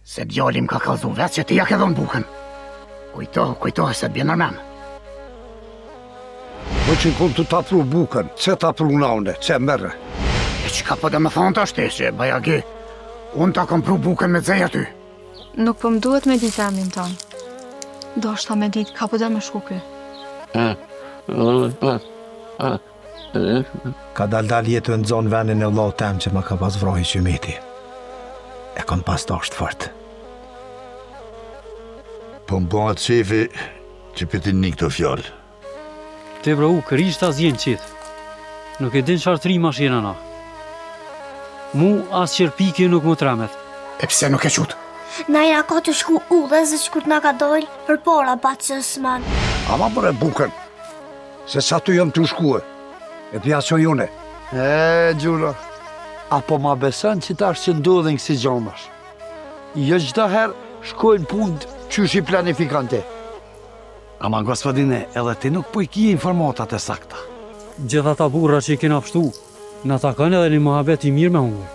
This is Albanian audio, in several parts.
Se djali më ka kallzu vetë që ti ja ke dhonë bukën. Kujto, kujto, se të bjen nërmen. Po që kom të ta pru bukën, qe ta pruna une, qe merre. E çka po do me thonë tash ti, që bajagi, unë ta kom pru bukën me xej aty. Nuk po më duhet me ditë emrin tonë. Doshta me ditë ka po do me shku ky. Ka dal dal je tu e nxonë venin e vllaut tem që ma ka pas vra Hysymeti. E kam pas dasht fort. Po më bëhet qefi që po t'i ni këto fjalë. Ti bre Ukë, rishta s'jen qitë. Nuk e din çfarë trimash jena na. Mu as qerpiki nuk më tremet. E pse nuk e qutë? Na jena ka tu shku udhës dhe qëkur t'na ka dojl përpara bac Osman. Ama bre bukën, se qaty jam tu shkue, e pja çoj une. E, Gjuro, a po ma beson që tash që ndodhin kësi gjonash? Jo çdo herë shkojnë punët qysh i planifikon ti. Ama gospodine, edhe ti nuk po i ki informatat e sakta. Gjithë ata burra që i kena pshtu, na takon edhe një muhabet i mirë me hungër.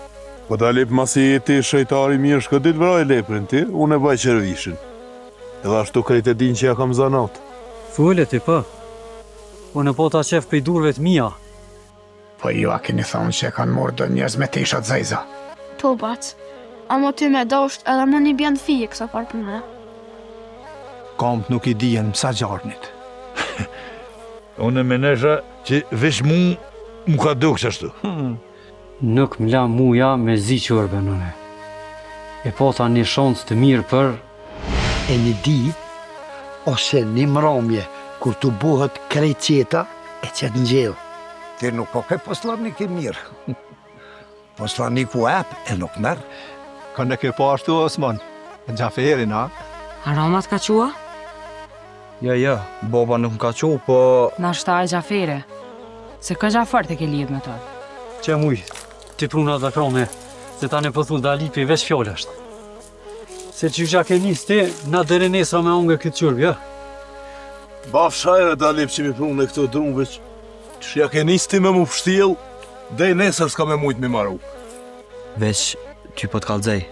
Po Dalip masi je ti shejtar i mirë shko dil vraje leprin ti, unë e baj qervishin. Edhe ashtu krejt e dinë që ja kam zanat. Fole ti po. Unë pata qef prej durve të mia. Po ju a keni thonë që e kanë morë do njerëz me tesha të zeza? Po bac, ama ty me dosht edhe më një bjen fije kësa farë pune. Kamët nuk i dihen sa gjarpnit. Unë menesha që veç mu m'u ka duk qashtu. Nuk më la muja me zi çorbën une. E pata një shans të mirë për. E një ditë, ose një mramje, kur t'u bohet krejt qeta, e qet në gjellë. Ti nuk po ke poslanik i mirë. Poslaniku ep e nuk merr. Kënd e ke pa ashtu Osman? Xhaferin, a? A Rama t'ka çu a? Jo, jo, baba nuk më ka çu, po... Nashta ai Xhaferi, se kogja fort e ke lidhë me të. Qe muj, ti pruna dhe krone, se tani po thu Dalipi veç fjalë është. Se qysh ja ke nis ti, na deri nesër me hongër këtë çorbë, jo? Bafsh hajr Dalip që mi prune këto dru veç, qysh ja ke nis ti me mu pështjell, deri nesër s'ka me mujtë mi maru. Veç, ty po të kallxoj,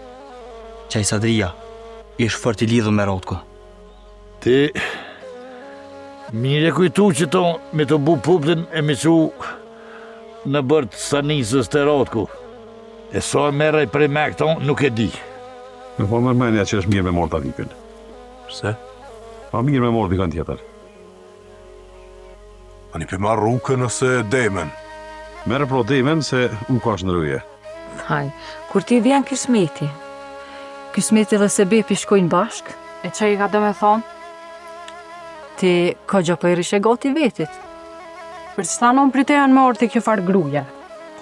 qaj Sadria, ish fort i lidhun me Rotkun. Ti, mirë e kujtu që to me të bu popullin e me çu në bërë të stanicës te Rotku. E sa e merr ai prej me këto, nuk e di. Nuk po merr menja që është mirë me marrë Dalipin. Pse? Ma mirë me marrë dikën tjetër. Ani pe marr Ukën ose Demen. Merre pro Demen se Uka është në roje. Haj, kur ti vjen kismeti. Kismeti dhe sebepi shkojnë bashkë. E ça i ka do me thonë? Ti kogja po i rrishe gati vetit. Për qëta non pritejan me ardh te kjo farë gruje.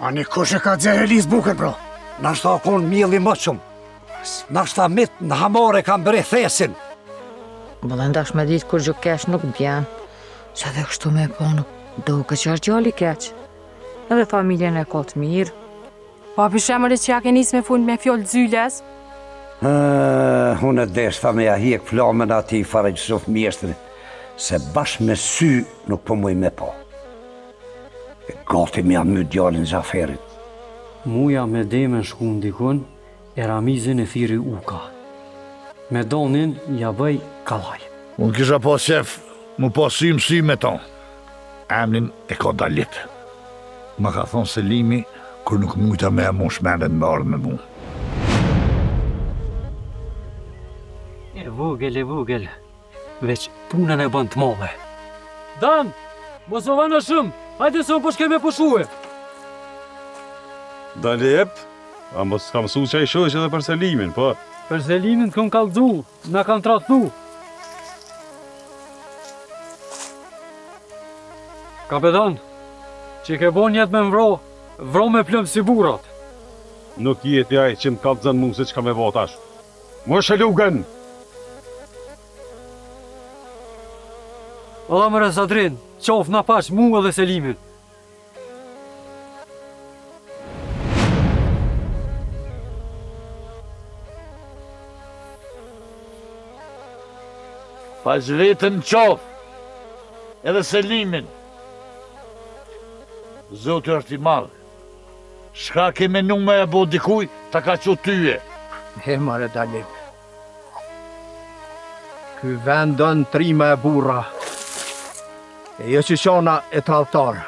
Ani kush e ka xerë Elis bukën, bro? Nashta o konë mielli më shumë. Nashta mit në hamore kanë bre thesin. Vëllën dash me ditë kurgjo keq nuk bjen. Se dhe kështu me po nuk doket që është djalë i keq. Edhe familjen e ka të mirë. Po a pishemëri që ja ke nis me fund me fjollë zyles? Uh, unë e deshta me ja hjek flamën atij fare Jusuf mjeshtrit, se bash me sy nuk po muj me pa. E gati me ja myt djalin Xhaferit. Muja me Demen shkun dikun, e Ramizin e thirri Uka. Me Donin ja bëj kallaj. Unë kisha pas qef mu pa sy më sy me to. Emnin e ka Dalip. Ma ka thonë Selimi kur nuk mujta me e mush mendjen me ardhë me mu. E vogël, e vogël. Veç punën e bën të madhe. Dan, mos u vono shumë. Hajde se unë po shkoj me pushue. Dalip, a mos ka mësu qaj shoq edhe për Selimin, po? Për Selimin të kom kallxu, na kanë tradhtu. Kapedan, që ke bo nijet me m'vra, vro me plumb si burrat. Nuk je ti ai që më kallxon mu se çka me bo tash. Mushe lugën! Valla more Sadrin, qofë na pash mu edhe Selimin. Paç veten n'qafë, edhe Selimin. Zoti është i madh. Çka ke menu me e bo dikuj, ta ka çu tyje. He more Dalip. Ky vend don trima e burra. E jo qyqana e tradhtarë.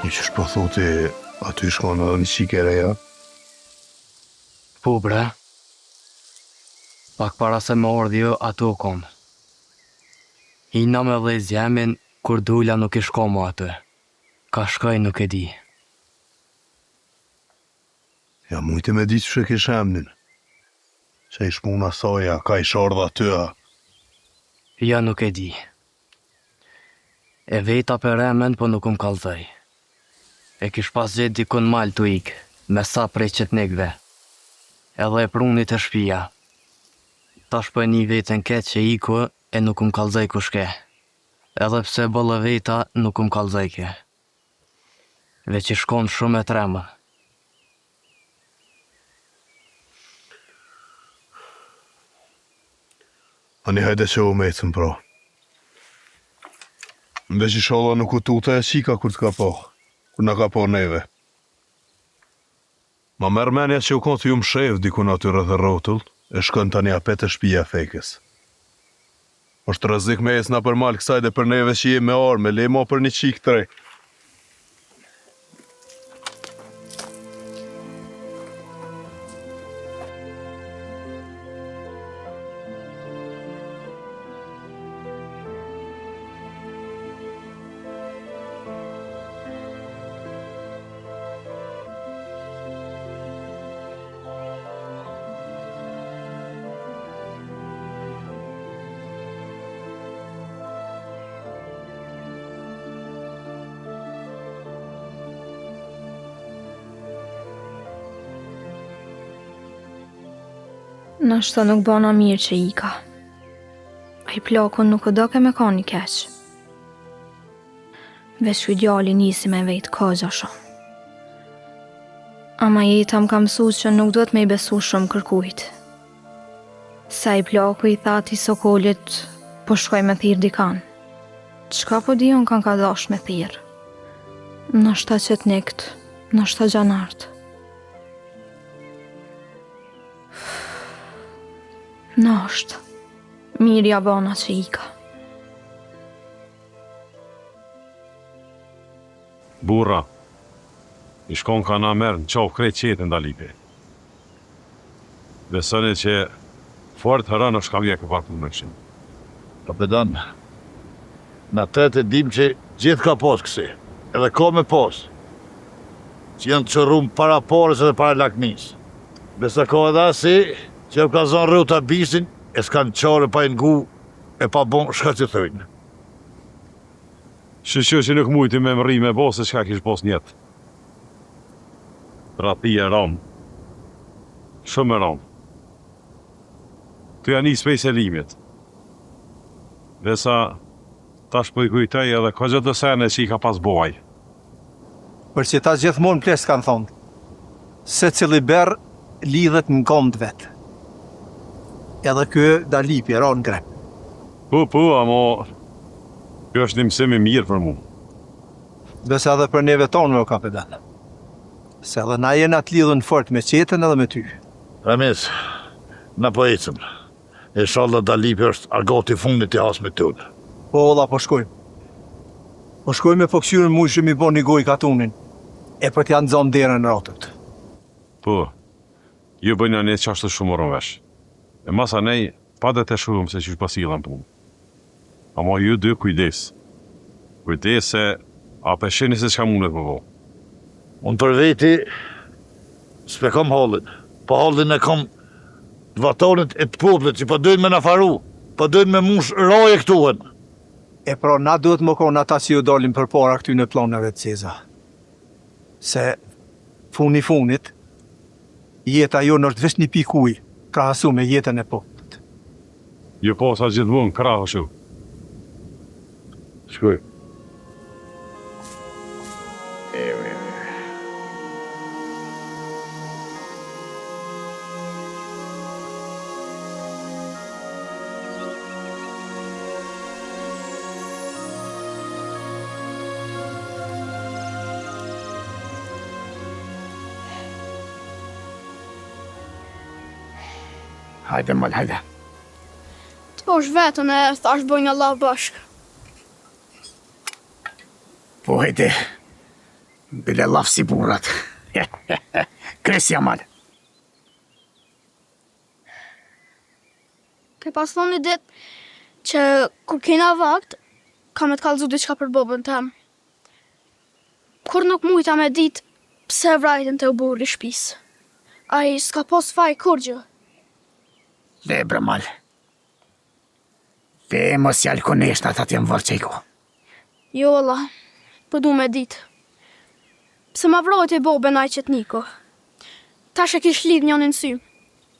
Një qysh po thu ti, aty shkon edhe një çikë e re, a? Po bre. Pak para se me ardhë ju, aty u kon. Hina me dhezë zjemin, kur dula nuk ish ko mo aty. Ka shkoi nuk e di. Ja mujte me ditë qysh e kish emnin. Që ish puna saj, a ka ish ardhë aty, a? Ja nuk e di. E veta për emën po nuk um kallzoi. E kish pas gjetë dikun n'mal tu ikë, me sa prej çetnikëve. Edhe e pruni te shpia. Tash po e ni veten keq që iku e nuk um kallzoi ku shke. Edhe pse boll e veta nuk um kallzojke. Veç ish kon shumë e tremën. Ani hajde që u me ecën pra. Veç ishalla nuk u tut ajo çika kur të ka pa, kur na ka pa neve. Ma merr menja që u kon tu ju mshef dikun aty rreth e rrotull, e shkon tani apet te shpija e Fekës. Është rrezik me ecë nëpër mal kësajde për neve që jemi me armë, le ma për një çikë të re. Nashta nuk bona mirë që ika. Ai plaku nuk u doke me kon i keq. Veç ky djali nisi me vetë kogja shumë. Ama jeta më ka mësu që nuk duhet me i besu shumë kërkujt. Se ai plaku i tha atij Sokolit, po shkoj me thirrë dikan. Çka po di unë kan ka dash me thirrë? Nashta çetnikt, nashta xhanart. Nashta, mirë ja bona që ika. Burra, ish kon ka na merr në qafë krejt çetën Dalipi. Besoni që fort rëndë është ka vjekë për punë kështu. Kapedan, na tret e dim që gjithë ka pas kësi, edhe ka me pas, që janë të qorrum para pares edhe para lakmisë. Besa ka edhe asi që jau ka zonë rruta bishtin e s'kanë qare pa i ngu e pa bo shka që thujnë. Shyqyr që nuk mujti me mrri me bo se çka kish pos njet. Tradhti e ran. Shumë e ran. Tu ja nis prej Selimit. Besa, tash po i kujtoj edhe kogja do sene që i ka pas bo ai. Për qita gjithmonë pleqtë kanë thonë, secili berr lidhet në kom të vet. Edhe ky Dalipi ra në grep. Po, po, amo ky është një mësim i mirë për mu. Besa edhe për neve tonëve o kapedan. Se edhe na jena të lidhun fort me Çetën edhe me ty. Ramiz, na po ecim. Ishalla Dalipi është argati i fundit i hasmit tonë. Po valla po shkojmë. Po shkojmë e po kqyrim mujshim mi bo një gojë katunin e për t'ja nxonë derën ratit. Po, ju bëjna ne qashtu shumë morëm vesh. E masanej pa do të shohim se qysh po sillen punët. Ama ju dy kujdes. Kujdes se a pe shihni se çka mundet me bo. Unë për veti s'pe kam hallin, po hallin e kam të vatanit e të popullit që po dojnë me na faru, po dojnë me mush roje këtuhen. E pra na duhet me kon ata që ju dalim përpara këtyne planeve të zeza. Se funi funit, jeta jonë është veç një pikë ujë krahasu me jetën e popullit. Ju pasa gjithmonë krah ashtu. Shkoj. Hajde, mal, hajde. Të pash vetën e thash bëjna llaf bashkë. Po hajde, bile llaf si burrat. Kresja, mal. Ke pas thonë një ditë që kur kena vakt, kam me të kallzu diçka për babën tem. Kurrë nuk mujta me ditë pse e vrajtën te oborri i shpisë. Ai s'ka pas faj kurgjë. Le bre mal. Le mos jal koneshtat atje në vorr qejko. Jo valla, po du me ditë. Pse ma vrajti babën ai çetniku? Tash e kish lidh njonin sy.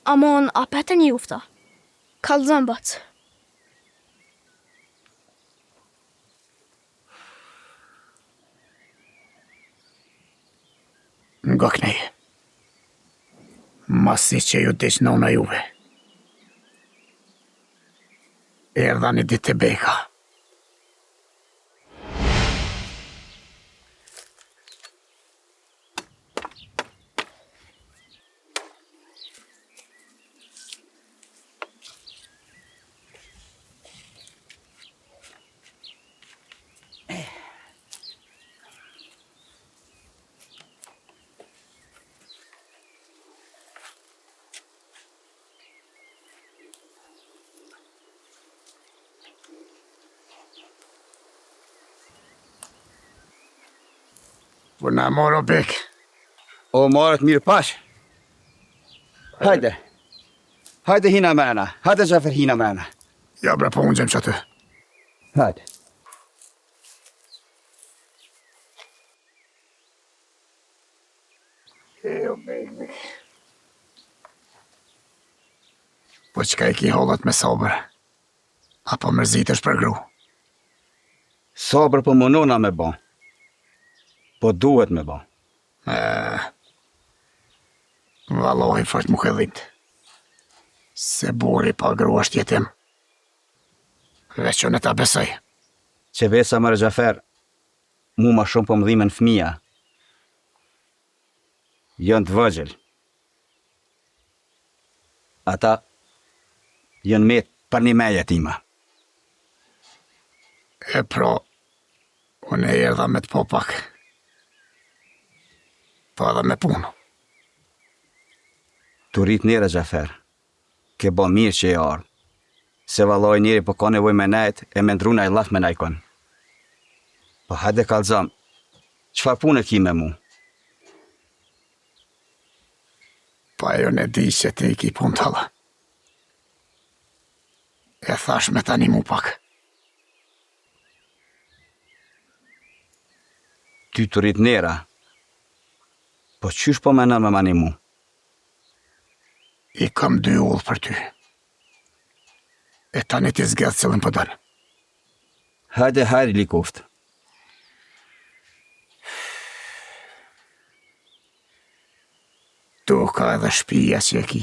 Amon apet e njufta. Kallzom bac. Nga knej. Masi që ju diq nona juve. Erdha një ditë te Beka. Po na moro bek. O marët mirë pash. Hajde. Hajde hina mrena. Hajde Xhafer hina mrena. Ja bre po unë gjem qaty. Hajde. E, o bek, bek. Po çka i ki hollat me sabër? Apo mërzitesh për gru? Sabër po munona me bo. Po duhet me bo. E, Vallahi fort më ke dhimt. Se burri pa gru është jetim. Veç unë ta besoj. Qe besa more Xhafer, mu ma shumë po më dhimen fëmija. Janë të vogjël. Ata janë met për një meje tima. E pra, unë e erdha me të pa pak. Po edhe me punë. T'u rrit nera Xhafer, ke bo mirë që je ardhë. Se vallai njeri po ka nevojë me nejt e me ndrru naj llaf me najkon. Po hajde kallzom, çfarë pune ki me mu? Po e unë e di që ti i ki punë të holla. E thash me ta nimu pak. Ty t'u rrit nera. Po qysh po menon me ma nimu? I kam dy udhë për ty. E tani ti zgjedh cilën po don. Hajde hajri koftë. Toka edhe shpia që e ki.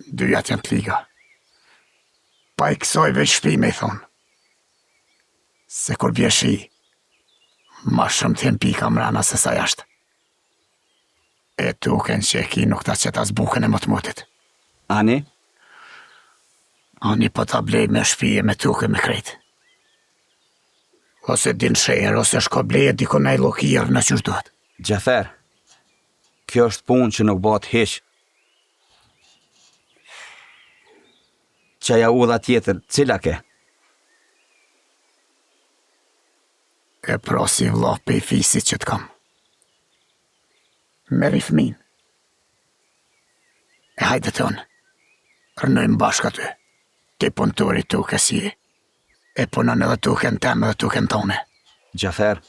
Dyjat janë të liga. Pa i kësoj veç shpi me i thonë. Se kur bje shi, ma shumë të jenë pika mrena se sa jashtë. E tokën që e ki nuk ta qet as bukën e motmotit. Ani? Ani po ta blej me shpi e me tokë me krejt. Ose din sheher, ose shko bleje dikun naj llokirë në qysh duhet. Xhafer, kjo është punë që nuk bëhet hiq. Qaja udha tjetër, cila ke? E pra si vlla pej fisit që të kam. Merri fëmin. E hajde te unë. Rrnojmë bashkë aty. Ti punëtor i tokës je. E punon edhe tokën teme dhe tokën tone. Xhafer,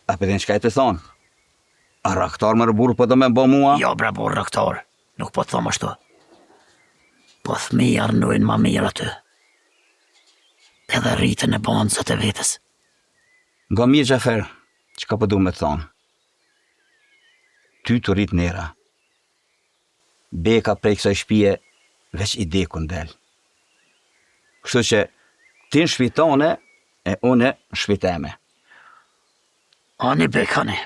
a pe din çka je tu thonë? A rraktar more burrë po do me m'bo mua? Jo bre burrë rraktar, nuk po të thom ashtu. Po fëmija rrnojnë ma mirë aty. Edhe rriten e bahen zot e vetes. Ngo mirë Xhafer, çka po du me të thonë? Ty t'u rrit nera. Beka prej kësaj shpije veç i dekun del. Kështu që ti në shpi tone e une në shpi teme. Ani Bek ani.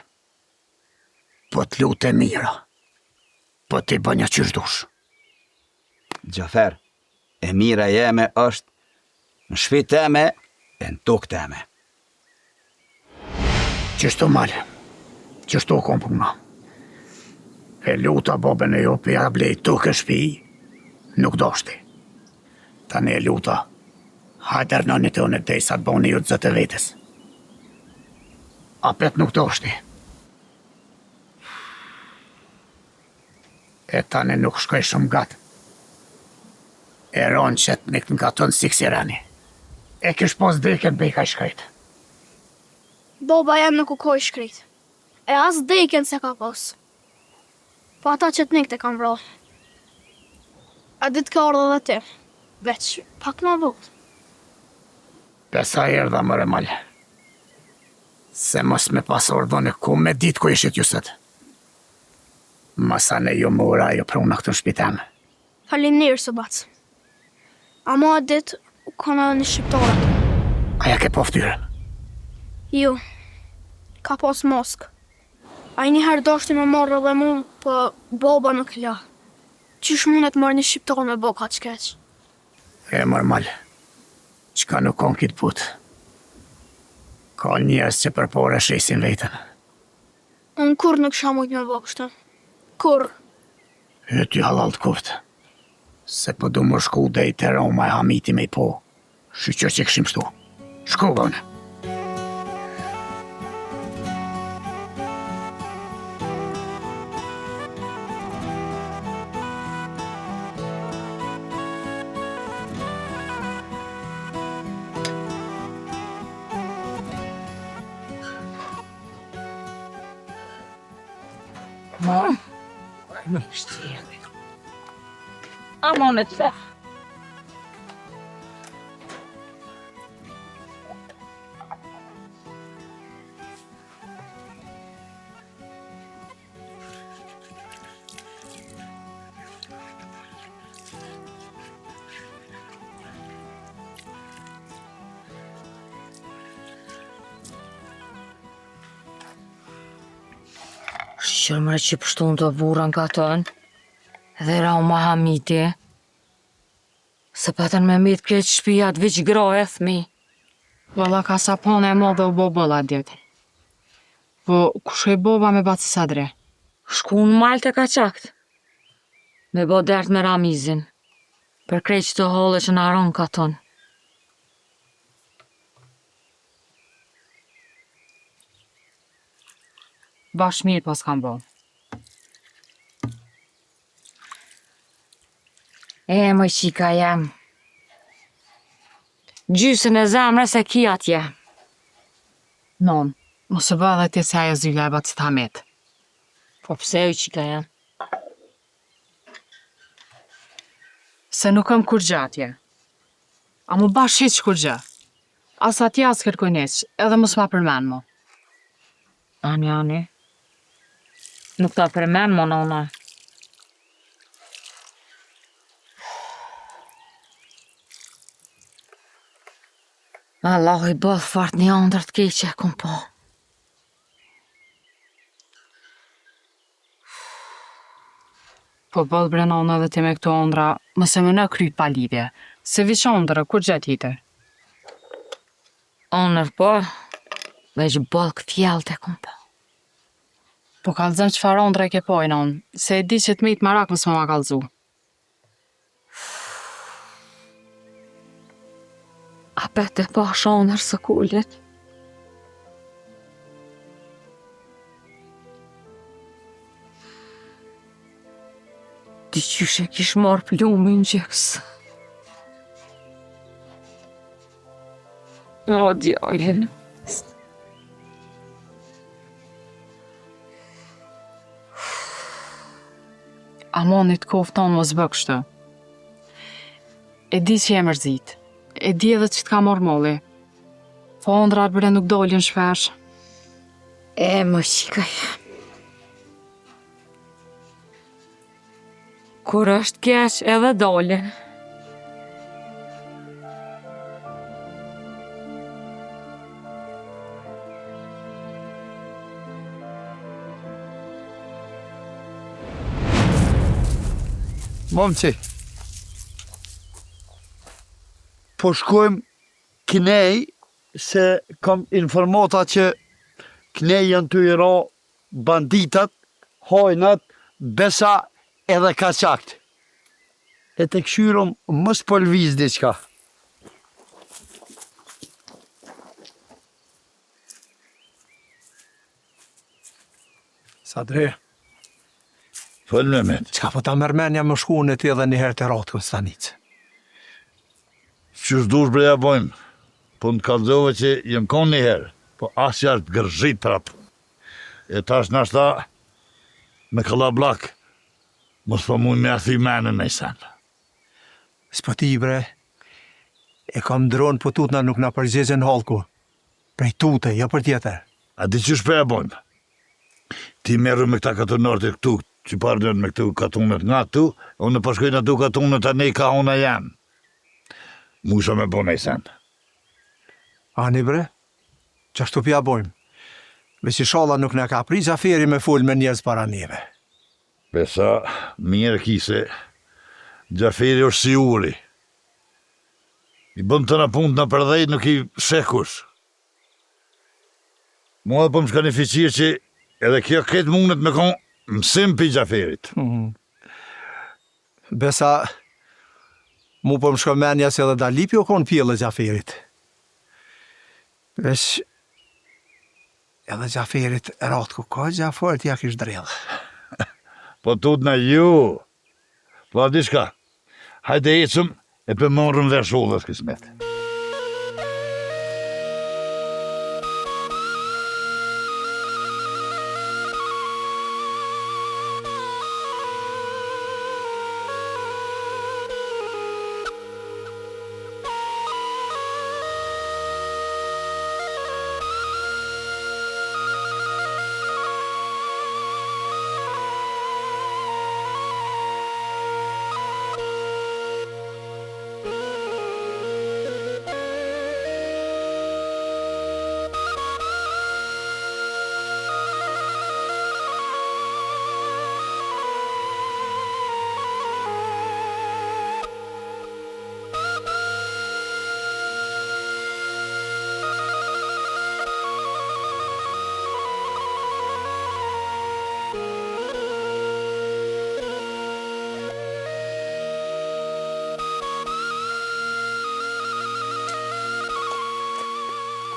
Po të lut e mira. Po ti bënja qysh dush. Xhafer, e mira jeme është në shpi teme e në tokë teme. Qështu mal, qështu u kon puna. E luta babën e jo po ja blej tokë e shpi, nuk doshti. Tani e luta, hajde rrnoni te unë dej sa të boni ju të zot e vetes. Apet nuk doshti. E tani nuk shkoj shumë gat. E ranë çetnikt në katun si kësi reni. E kish pas dekën beka i shkret. Baba jem nuk u ko i shkret. E as dekën s'e ka pas. Po ata çetnikt e kanë vra. At ditë ke ardhë edhe ti. Veç pak ma vonë. Besa erdha more mal. Se mos me pas ardhë unë ku me ditë ku ishit ju sot. Masanej ju mora ajo prona këtu në shpi teme. Faleminderit bac. Ama atë ditë u kon edhe një shqiptar aty. A ja ke pa ftyrën? Jo. Ka pas maskë. Ai një herë dashti me marrë edhe mu, po baba nuk e la. Qysh mundet more një shqiptar me bo kaq keq? E mor mal. Çka nuk ka në këtë botë. Ka njerëz që për pare shesin veten. Unë kurrë nuk kisha mujt me bo kështu. Kurrë. E ty hallall të koftë. Se po du me shku dej te Roma e Hamiti me i po. Shyqyr që kishim shtu. Shkova unë. Ma, më shtjeli. Amon e të Shyqyr more që pështun të burra në katun Dhe Rama Hamiti Se patën me met krejt shpijat veç gra e fmi Valla kasapane e madhe u bo boll atë ditë. Po ku shkoi baba me baci Sadri? Shkun në mal te kaçakt Me bo dert me Ramizin Për krejt qëto halle që na ranë n'katun. Bash mirë paskan bo. E, moj qika jem. Gjysën e zemrës e ki atje. Non, mos u bë edhe ti si ajo zyla e bacit Hamit. Po pse oj qika jem? Se nuk kam kurgja atje. Amo bash hiç kurgjë. As atje as kërkujt hiç, edhe mos ma përmen mo. Ani, ani. Nuk ta përmen mo, nona. Vallahi boll fort një andër të keqe e kom pa. Po boll bre nona edhe ti me këto ondra, mos e meno kryt pa lidhje, se veç ondër, kurgjë tjetër. Ondër po, veç boll kthjellët e kom pa. Po kallzom çfarë ondre ke pa nonë, se e di që të met marak mos me ma kallzu. Apet e pash ondër Sokolin. Diqysh e kish marrë plumin n'gjoks. O, djalin. Amoni të koftë tonë mos bë kështu. E di që je mërzit. E di edhe që të ka marrë molli. Po ondrat bre nuk dolin shpesh. E më qikaj. Kur është keq edhe dolin. Momci, po shkojmë knej se kam informata që knej janë tu i ra banditat, hajnat, besa edhe kaçakt. E të kqyrim mos po lviz diçka. Sadri. Fol Mehmet. Çka po ta merr menja me shku unë e ti edhe një herë te Ratku në stanicë. Qysh dush bre ja bojmë. Po më kallzove që jem kon një herë, po asht është gërzhit prap. E tash nashta me kallabllak, mos po muj me ja thy menën naj sen. S'po di bre, e kam dronë po tutna nuk na përgjegjen hallku. Prej tute, jo për tjetër. A di qysh po ja bojmë? Ti merru me këta katunarët këtu, që parë me këtu katunet nga këtu, unë po shkoj në ato katunet anej ka ona jem. Mujsha me bo naj sen. Ani bre, qashtu po ja bojmë. Veç ishalla nuk na ka pri Xhaferi me fol me njerëz para neve. Besa, mirë e ki se Xhaferi është si uri. I bën tëna punët nëpër dhe nuk i sheh kush. Mua edhe po më shkon një fiqir që edhe kjo këtë mundet me kon mësim pi Xhaferit. Mm. Besa, mu po më shkon menja se edhe Dalipi o konë pjellë e Xhaferit. Veç, edhe Xhaferit Ratku koxha fort ja kish dredhë. Po tutna ju, Po a di çka? Hajde ecëm e pe marrëm vesh udhës kismet.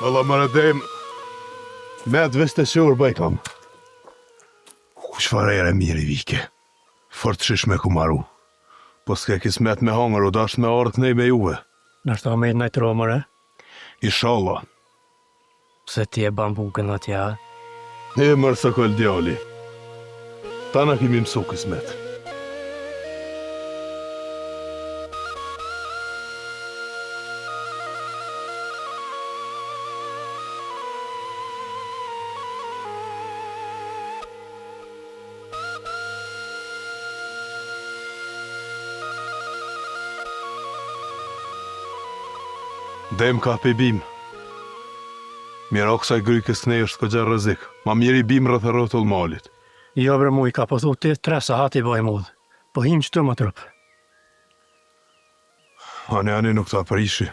Valla more dem, me atë veç të qërë bëj kam. Ku çfarë ere mirë i vike. Fort shijshme ku maru. Po s'ke kismet me hangër, u dasht me ardhë knej me juve. Nashta me naj tro more? Ishalla. Pse ti e ban bukën atje a? E mër Sokol djali. Tana kemi mësu kismet. Dem ka pe bim. Mira kësaj grykës knej është kogja rrezik. Ma mirë i bim rreth e rrotull malit. Jo bre Mujë, ka po thu ti, tre sahat i bojmë udhë. Po him qëtu më trup. Ani ani nuk ta prishi.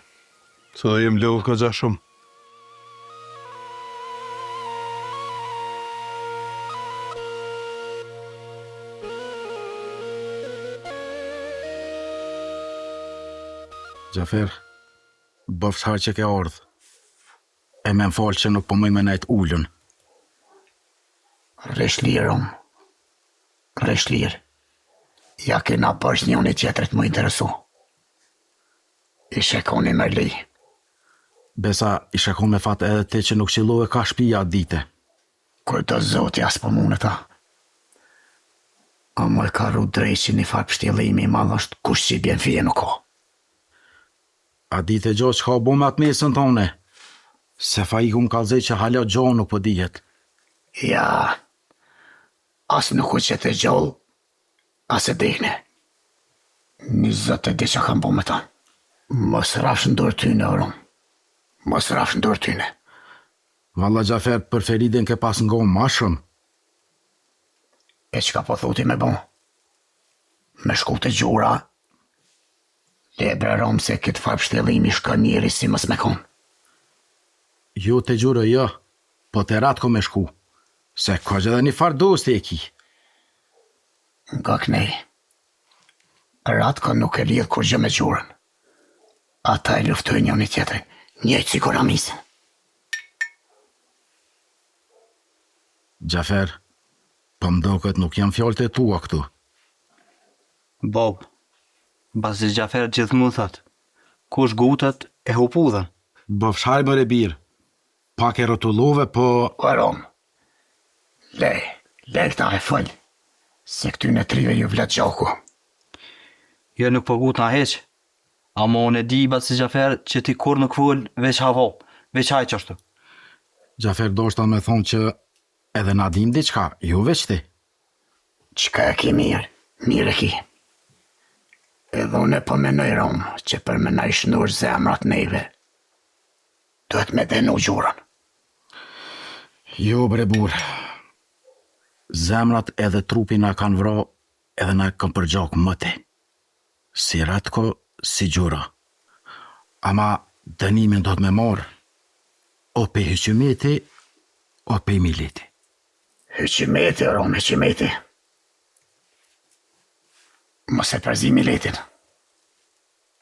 Se dhe jem lodhë kogja shumë. Xhafer, bëfsh hajr që ke ardhë. E me më falë që nuk po muj me nejt ulun. Rri shlirë, Rom. Rri shlirë. Ja kena borxh njoni tjetrit m'u interesu. Ishe kon i merli. Besa, ishe kon me fat edhe ti që nuk qillove ka shpija atë dite. Kur do zoti as po mundet a. Amo e ka rru dreqi një farë pështjellimi i madh është kush që i bjen fije nuk ka. A dite gjo çka u bo me atë mesën tone? Se Faiku më kallzoi që hala gjo nuk po dihet. Ja, as nuk u gjet e gjallë, as e dekne. Një zot e di ça kanë bo me ta. Mos rafsh n'dorë tyne, o Rom. Mos rafsh n'dorë tyne. Valla Xhafer, për Feridin ke pas ngo ma shumë. E çka po thu ti me bo? Me shku te Gjura? Le bre Rom se këtë farë pështjellimi shkon njeri si mos me kon. Jo te Gjura jo, po te Ratko me shku, se kogja edhe një farë dosti e ki. Nga knej. Ratko nuk e lidh kurgjë me Gjurën. Ata e luftojnë njoni tjetrin, njëjtë sikur Ramizin. Xhafer, po m'doket nuk janë fjalët e tua këtu. Babë, baci Xhafer gjithmonë thotë, kush ngutet e hup udhën. Bëfsh hajr more bir, pak e rrotullove po. O Rom, le, le këta e fol, se këtyne trive ju vlet gjaku. Jo nuk po ngutna hiç, ama unë e di baci Xhafer që ti kurrë nuk fol veç hava, veç haj qashtu. Xhafer doshta me thonë që edhe na dimë diçka, jo veç ti. Çka e ki mirë, mirë e ki. Edhe unë po menoj Rom që për me na i shnosh zemrat neve, duhet me dënu Gjurën. Jo bre burrë, zemrat edhe trupi na kanë vra edhe na kanë përgjak moti. Si Ratko, si Gjura. Ama dënimin duhet me marrë, o pej hyqymeti, o pej mileti. Hyqymeti, o Rom, hyqymeti. Mos e përzi miletin.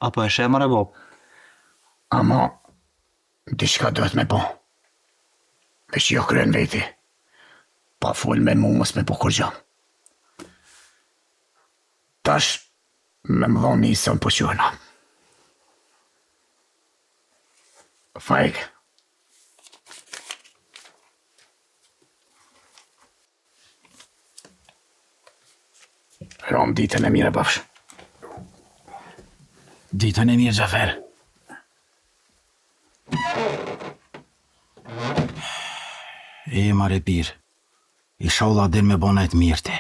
A po e sheh more babë? Ama, diçka duhet me bo. Veç jo krye n'veti. Pa fol me mu mos me bo kurgjo. Tash, me më dhonë një sën po qëna. Faik. Rom, ditën e mirë bafsh. Ditën e mirë, Xhafer. E more bir, ishalla din me bo najt mirë ti.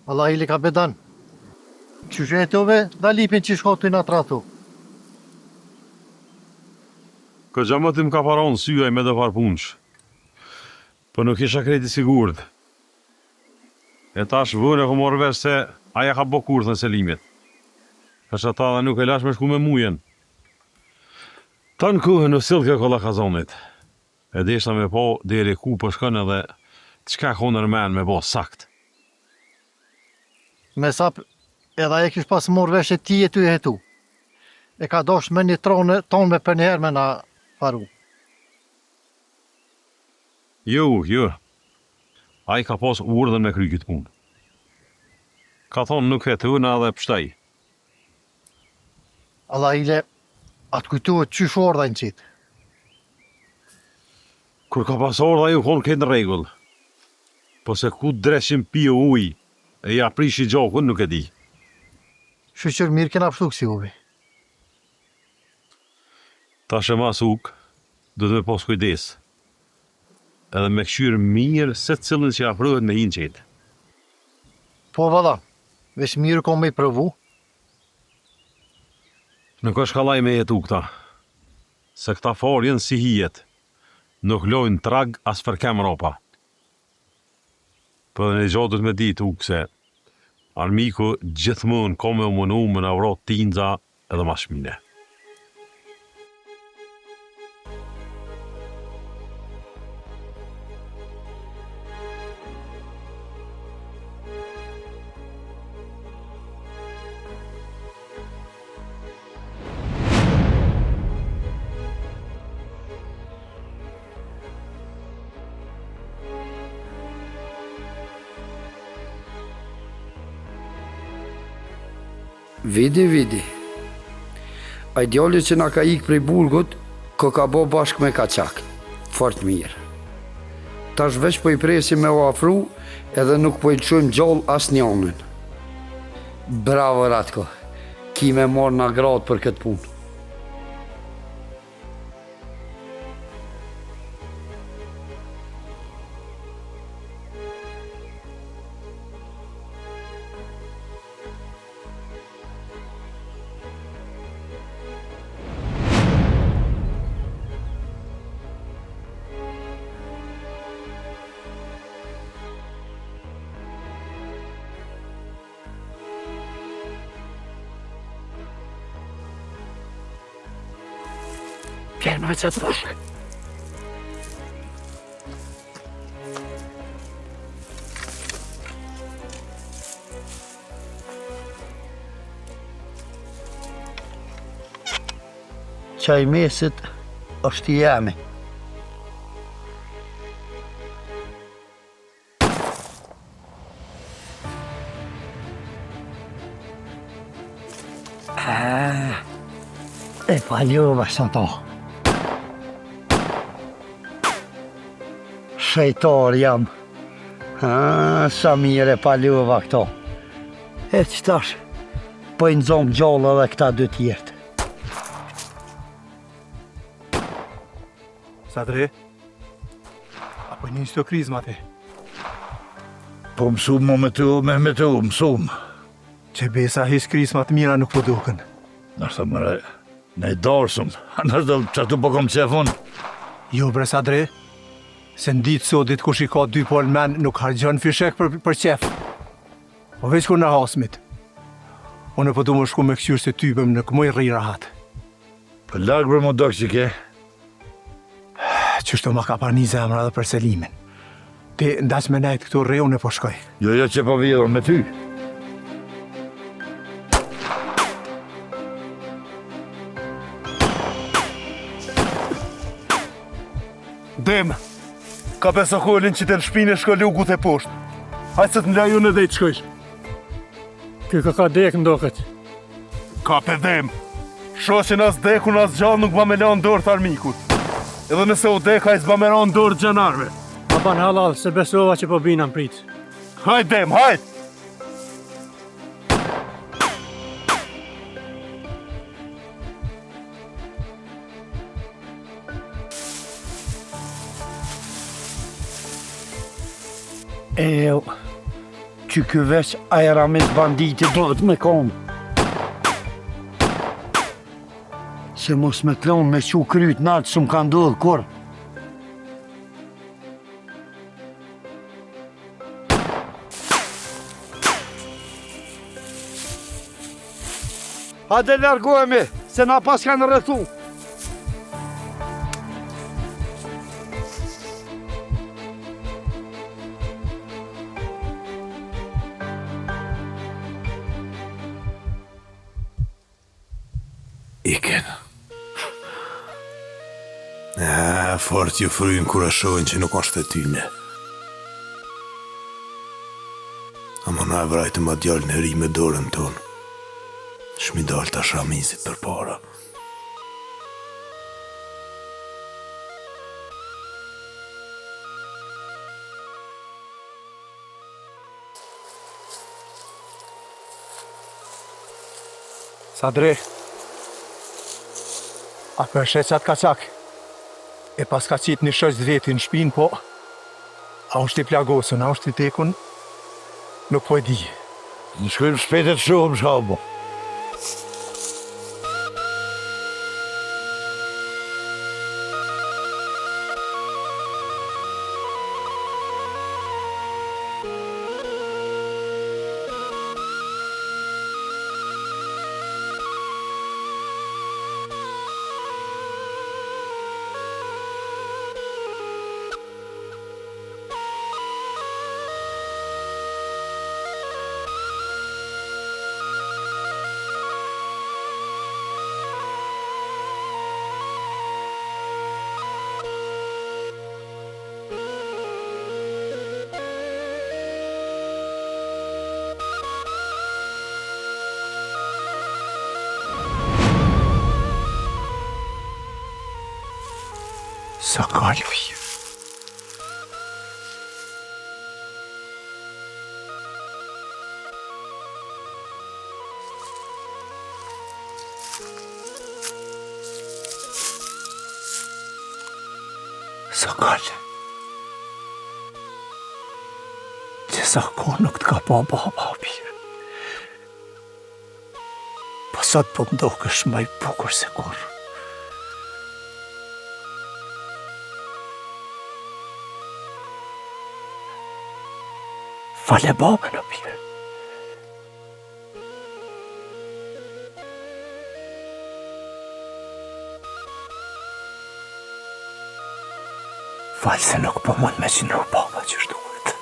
Allah ili kapedan. Qysh e hetove Dalipin që shko ty na tradhtu? Kogja moti më ka pa ra në sy ai me do farë punësh. Po nuk isha krejt i sigurt. E tash vonë e kom marrë vesh se ai ja ka bo kurthën Selimit. Tash ata edhe nuk e lash me shku me Mujën. Tanë kohën u sillke kolla kazanit. E deshta me pa deri ku po shkon edhe çka ka nër men me bo sakt. Me sa edhe ai e kish pas marrë vesh që ti je tu e hetu. E ka dashtë me një tronë tonë me përnjëherë me na faru. Jo, jo. Ai ka pas urdhën me kry këtë punë. Ka thonë nuk hetojna edhe pshtoi. Allahile, a të kujtohet qysh ardh ai në çetë? Kur ka pas ardh ai u konë krejt në rregull. Po se ku dreqin piu ujë e ja prishi gjakun nuk e di. Shyqyr mirë kena pshtu kësi hovi. Tash e mas Ukë, duhet me pas kujdes. Edhe me kqyr mirë secilin që afrohet me hi në çetë. Po valla, veç mirë ka me i provu. Nuk është kollaj me jetu këta. Se këta farë janë si hijet. Nuk lojnë trag as fërkem mrapa. Po edhe një gja duhet me ditë Ukë se armiku gjithmonë ka me u munu me na vra tinza edhe mas shmine. Vidi, vidi. Ai djali që na ka ikë prej burgut, koka bo bashkë me kaçak. Fort mirë. Tash veç po i presim me u afru edhe nuk po i lëshojmë gjallë asnjonin. Bravo Ratko, ki me marrë na gradë për këtë punë. Bjerë me që të thashë. Qaj i mesit është i jemi. Ah, e palova sa to. Shejtor jam. Ah, sa mirë e palova këto. E qëtash, po i nxomë gjallë edhe këta dy tjertë. Sadri, a po një qëto krizmat e? Po mësum mo me tu, me me tu, mësum. Që besa hiç krizma të mira nuk po duken. Nështë mëre, ne darsëm, nështë që tu po kom qef unë. Jo bre Sadri, se në ditë sodit kush i ka dy palë men nuk harxhon fishek për, për qef. Po veç kur në hasmit. Unë po du më shku me këqyrë se typëm nuk muj rri rahat. Po larg për mu dok që ke? Qështu ma ka parni zemra edhe për Selimin. Ti ndaç me nejt këtu rri, unë po shkoj. Jo, jo që po vij me ty. Dem, kape Sokolin qite në shpinë e shko lugu te poshtë. Hajt se të mlaj unë edhe i të shkojsh. Ky ka ka dek m'doket. Kape Dem. Shoqin as dekun as gjallë nuk ba me lanë n'dorë të armikut. Edhe nëse u dek, ai s'ba me ra n'dorë të xhandarmëve. Ma ban hallall, se besova që po bina në pritë. Hajt Dem, hajt! E, që ky veç ai Ramiz banditi duhet me konë. Se mos me t'lonë me qu kryt nalt s'më ka ndodhë kurrë. Hajde largohemi, se na paskan rrethu. Iken. Ah, fort ju frynë kur e shohin që nuk është e tyne. Ama na e vrajtëm atë djalin e ri me dorën tonë. S'mi dalë tash Ramizit përpara. Sadri, a po e sheh qatë kaçak? E paska qitë një shoq të vetin në shpinë, po a është i plagosun, a është i dekun, nuk po e di. Në shkojmë shpejt e të shohim çka u bo. Sokol. Qe sa kohë nuk të ka pa baba, o bir. Po sot po më dokesh ma i bukur se kurrë. Fale babën, o bir. Fal se nuk po mund me qëndru baba qysh duhet.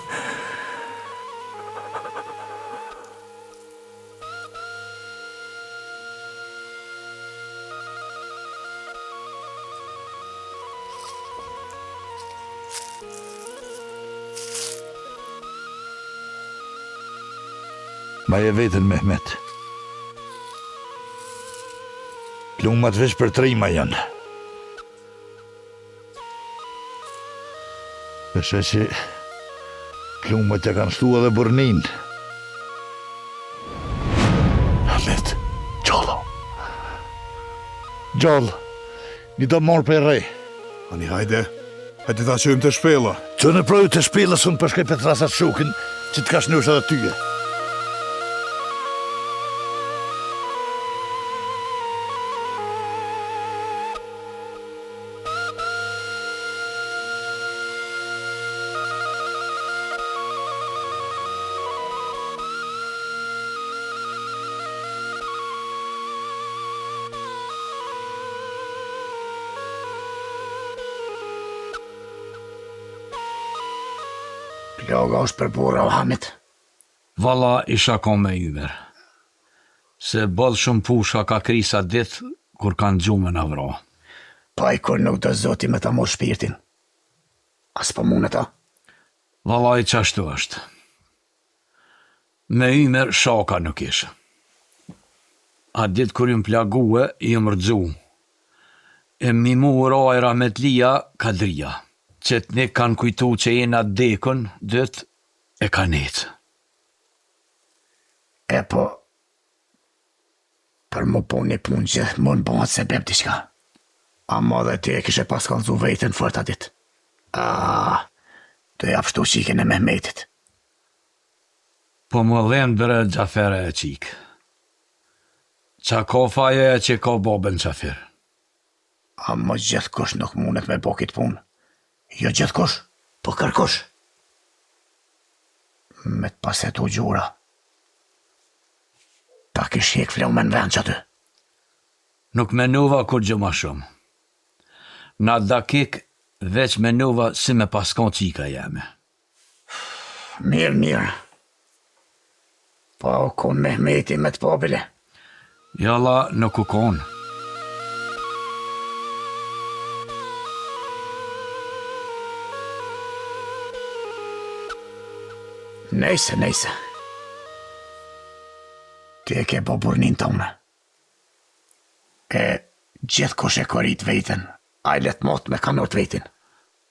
Maje veten, Mehmet. Plumbat veç për trima janë. E sheh që plumbat ja kanë shtu edhe burrninë. Mehmet, gjallë. Gjallë. Një do marrë për re. Ani hajde, hajde ta çojmë te shpella. Çone pra ju te shpella, se unë po shkoj po e thrras atë shokin që të ka shnosh edhe tyje. Plaga është për burra o Hamit. Valla isha kon me Ymer. Se boll shumë pushka ka kris at ditë kur kanë gju me na vra. Po ai kur nuk do zoti me ta marrë shpirtin. A s'po mundet a? Vallai qashtu është. Me Ymer shaka nuk ish. At ditë kur jum plague, jum rrxu. E mi mu ra e rahmetlia Kadria. Çetnik kanë kujtu që jena t'dekun, dytë, e kanë ecë. E po, për mu bo një punë gjithmonë bëhet sebep diçka. Ama dhe ti e kishe pas kallzu veten fort atë ditë. Ah, do ja pshtu çikën e Mehmetit. Po më dhemb bre Xhafer ajo çikë. Ça ka faj ajo që ka babën qafir. Ama gjithkush nuk mundet me bo këtë punë. Jo gjithkush, po kërkush. Me të pas hetu Gjura. Ta kish hjek flamën n'vend qaty. Nuk menova kurgjë ma shumë. N'at dakik veç menova si me pas kon çika jeme. Mirë, mirë. Po u kon Mehmeti me të pa bile. Jo la, nuk u kon. Nejse, nejse. Ti e ke bo burrninë tonë. E gjithkush e ka rrit veten, ai le të mat me kanot vetin.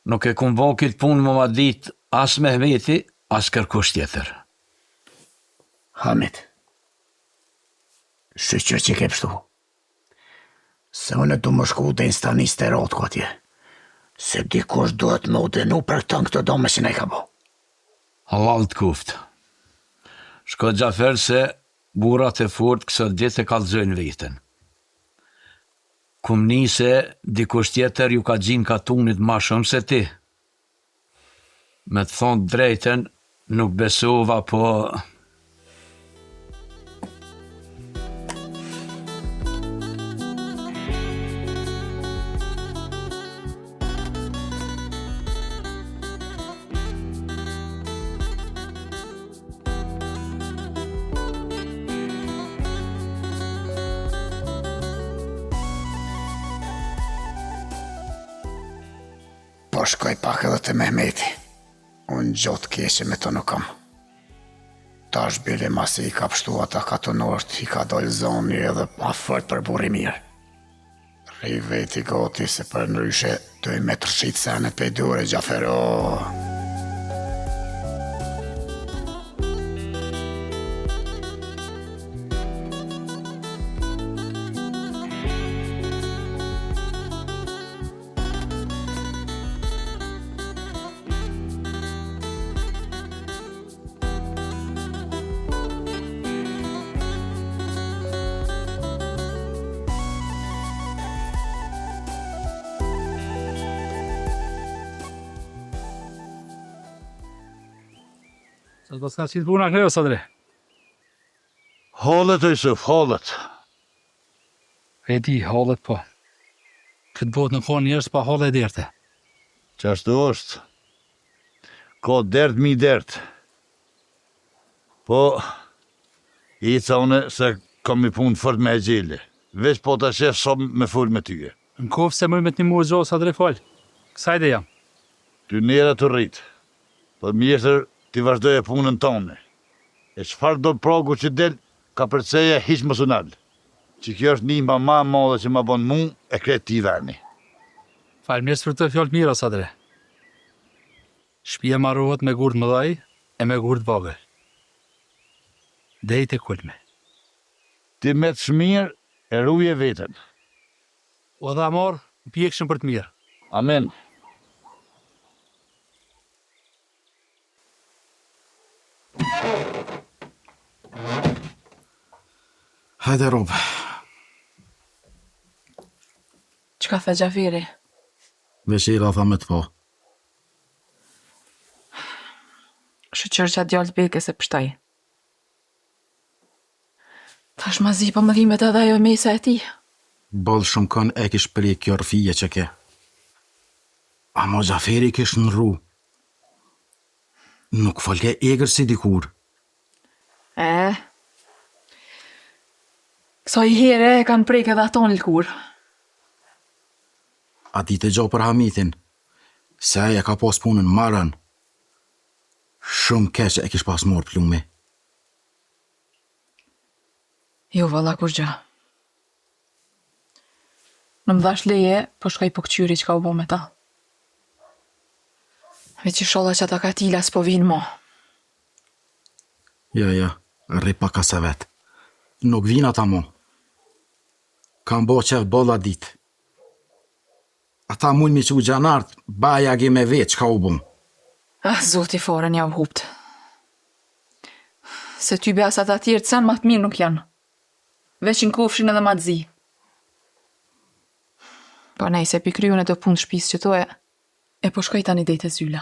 Nuk e kum bo këtë punë me ma ditë as Mehmeti, as kërkush tjetër. Hamit, shyqyr që ke pshtu. Se unë du me shku deri n'stanicë te Ratku atje. Se dikush duhet me u dënu për këto këto dome që na i ka bo. Hallall të koftë. Shko Xhafer se burrat e fortë këso ditë e kallxojnë veten. Kum ni se dikush tjetër ju ka gjind katunit ma shumë se ti. Me të thonë të drejtën nuk besova po Po shkoj pak edhe te Mehmeti. Unë gjo të keqe me të nuk kam. Tash bile masi i ka pshtu ata katunorët, i ka dojë zoni edhe ma fort për burrë i mirë. Rri veti gati se përndryshe do i me të rrëshqit senet pej dore Xhafer o. Sa të s'ka qitë puna kreu, Sadri? Hallet, o Isuf, hallet. E di, hallet po. Këtë botë nuk ka njerëz pa halle e derte. Qashtu është. Ka dert mi dert. Po, ica une se kam një punë fort me axhele. Veç po ta qef sa me fol me tyje. Në koftë se muj me të nimu gjo, Sadri fol. Kësaj dhe jam. Ty nera të rritë. Po mjeshtër ti vazhdoje punën tane. E çfarëdo pragu që del, kapërceje hiç mos u nal. Që kjo është ndihma ma e madhe që ma bon mu e krejt këtij veni. Faleminderit për këto fjalë të mira, Sadri. Shpia marohet me gurë të mëdhaj e me gurë të vogël. Deri te kulmi. Ti metsh mirë e ruje veten. Udha e marë, u pjekshim për të mirë. Amin. Hajde rob. Çka tha Xhaferi? Veç erdha tha me të pa. Shyqyr që djalë Bekës e pështoi. Tash ma zi po më dhimet edhe ajo mesa e tij. Boll shumë kon e kish prek kjo rrfije që ke. Amo Xhaferi kish ndrru. Nuk folke egër si dikur. E. Kësaj here e kanë prek edhe ato në lëkurë. A dite gjo për Hamitin? Se ai e ka pas punën ma rëndë. Shumë keq e kish pas marrë plumi. Jo valla kurgja. Në më dhash leje, po shkoj po kqyri çka u bo me ta. Veç ishalla që ata katila s'po vinë mo. Jo, jo, rri pak kasavet. Nuk vinë ata mo. Kanë bo qef boll atë ditë. Ata mujnë mi çu xhanart bajagi me vetë çka u bo. Ah zoti farën jau hupt. Se ty be as ata tjerët sen ma të mirë nuk janë. Veç në kofshin edhe ma të zi. Po nejse pi kryj unë do punë të shpisë qëtu e e po shkoj tani dej te Zyla.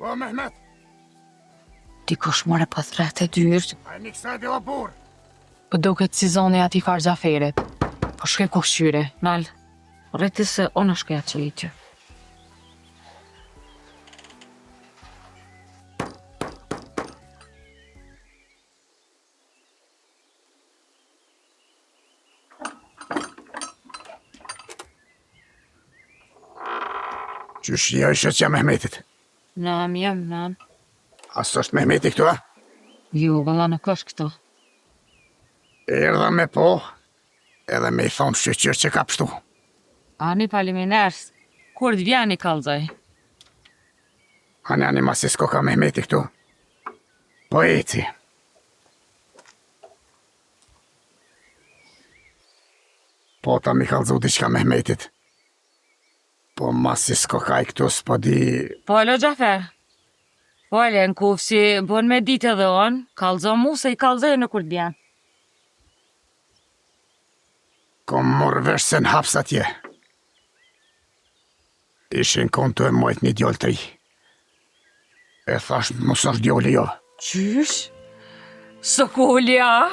O Mehmet, Dikush more po thret te dyert. Ai një kësaj dhe o burrë. Po duket si zoni atij farë Xhaferit. Po shkoj po kqyri. Nal, rri ti se unë shkoj atë që Qysh jo ishe që Mehmetit? Nam, jam, nam. A s'është Mehmeti këtu, a? Jo, valla nuk është këtu. Erdha me po, edhe me i thonë shyqyr që ka pshtu. Ani faleminers, kur të vjen i kallzoj. Ani, ani, masi s'koka Mehmeti këtu. Po eci. Po ta mi kallzu diçka Mehmetit. Po masi s'koka ai këtu s'po di... Fol o Xhafer. Fole, në koftë si bon me ditë edhe unë, kallzo mu se i kallzoj unë kur të vjen. Kom marrë vesh se në haps atje. Ishin konë tu e majtë një djalë të ri. E thash, mos është djali jo. Qysh? Sokoli a?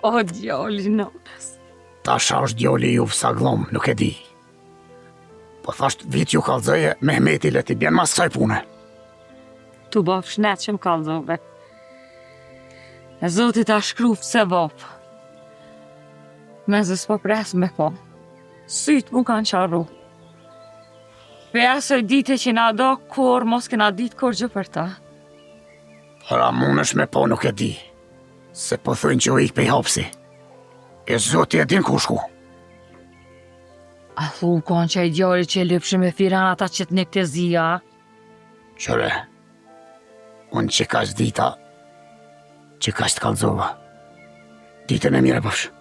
O, djali nonës. Tash a është djali juv saglom, nuk e di. Po thash, vit ju kallzoj, Mehmeti le t'i bjen mas kësaj pune. T'u bofsh shnet që më kallzove. E zoti ta shkruftë sevap. Mezi s'po pres me pa. Sytë mu kanë qorru. Pej asoj dite që na do, kur mos kena ditë kurgjë për ta. Por a munësh me po nuk e di, se po thujnë që u ikë pej hapsi. E zoti e din ku shku. A thu u konë qaj djali që e lypshin me firan ata çetnikët e zi, a? Qyre, unë qekaq dita, qekaq të kallzova. Ditën e mirë e pafsh.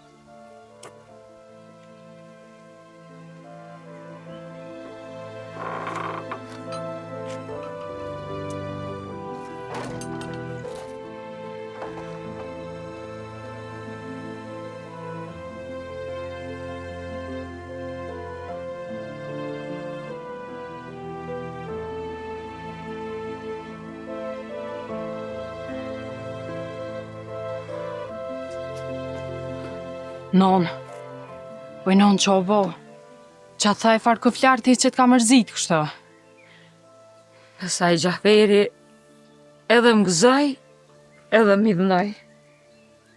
Non, oj non ça u bo? Ça tha ai farë këflarti që të ka mërzit kështu? Sa i Xhaferi edhe më gëzoi, edhe më idhnoi.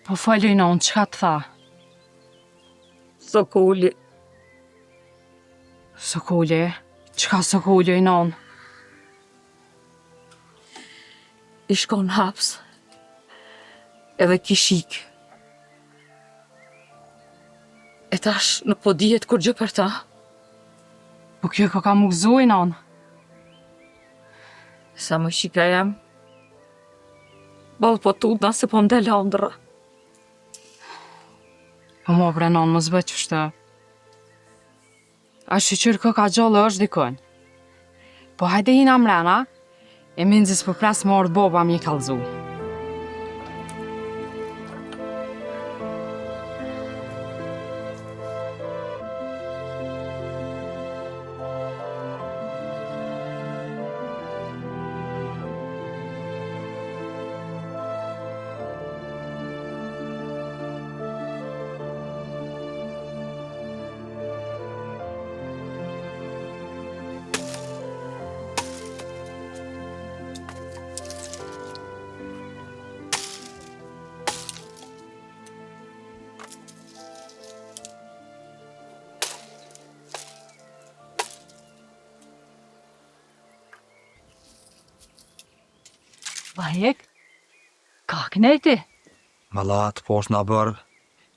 Po fol oj non, çka të tha? Sokoli. Sokoli? Çka Sokoli oj non? Ish kon n'haps. Edhe kish ik. E tash nuk po dihet kurgjë për ta. Po kjo ka ka m'u gëzu oj non? Sa më qika jem. Boll po tutna se po m'del andrra. Po mo bre non, mos bëj qështu. A shyqyr koka gjallë është dikun. Po hajde hina mrena, e mezi s'po pres me ardhë baba me i kallzu. Vajek, ka knejti? Valla, të poshtë në bërë,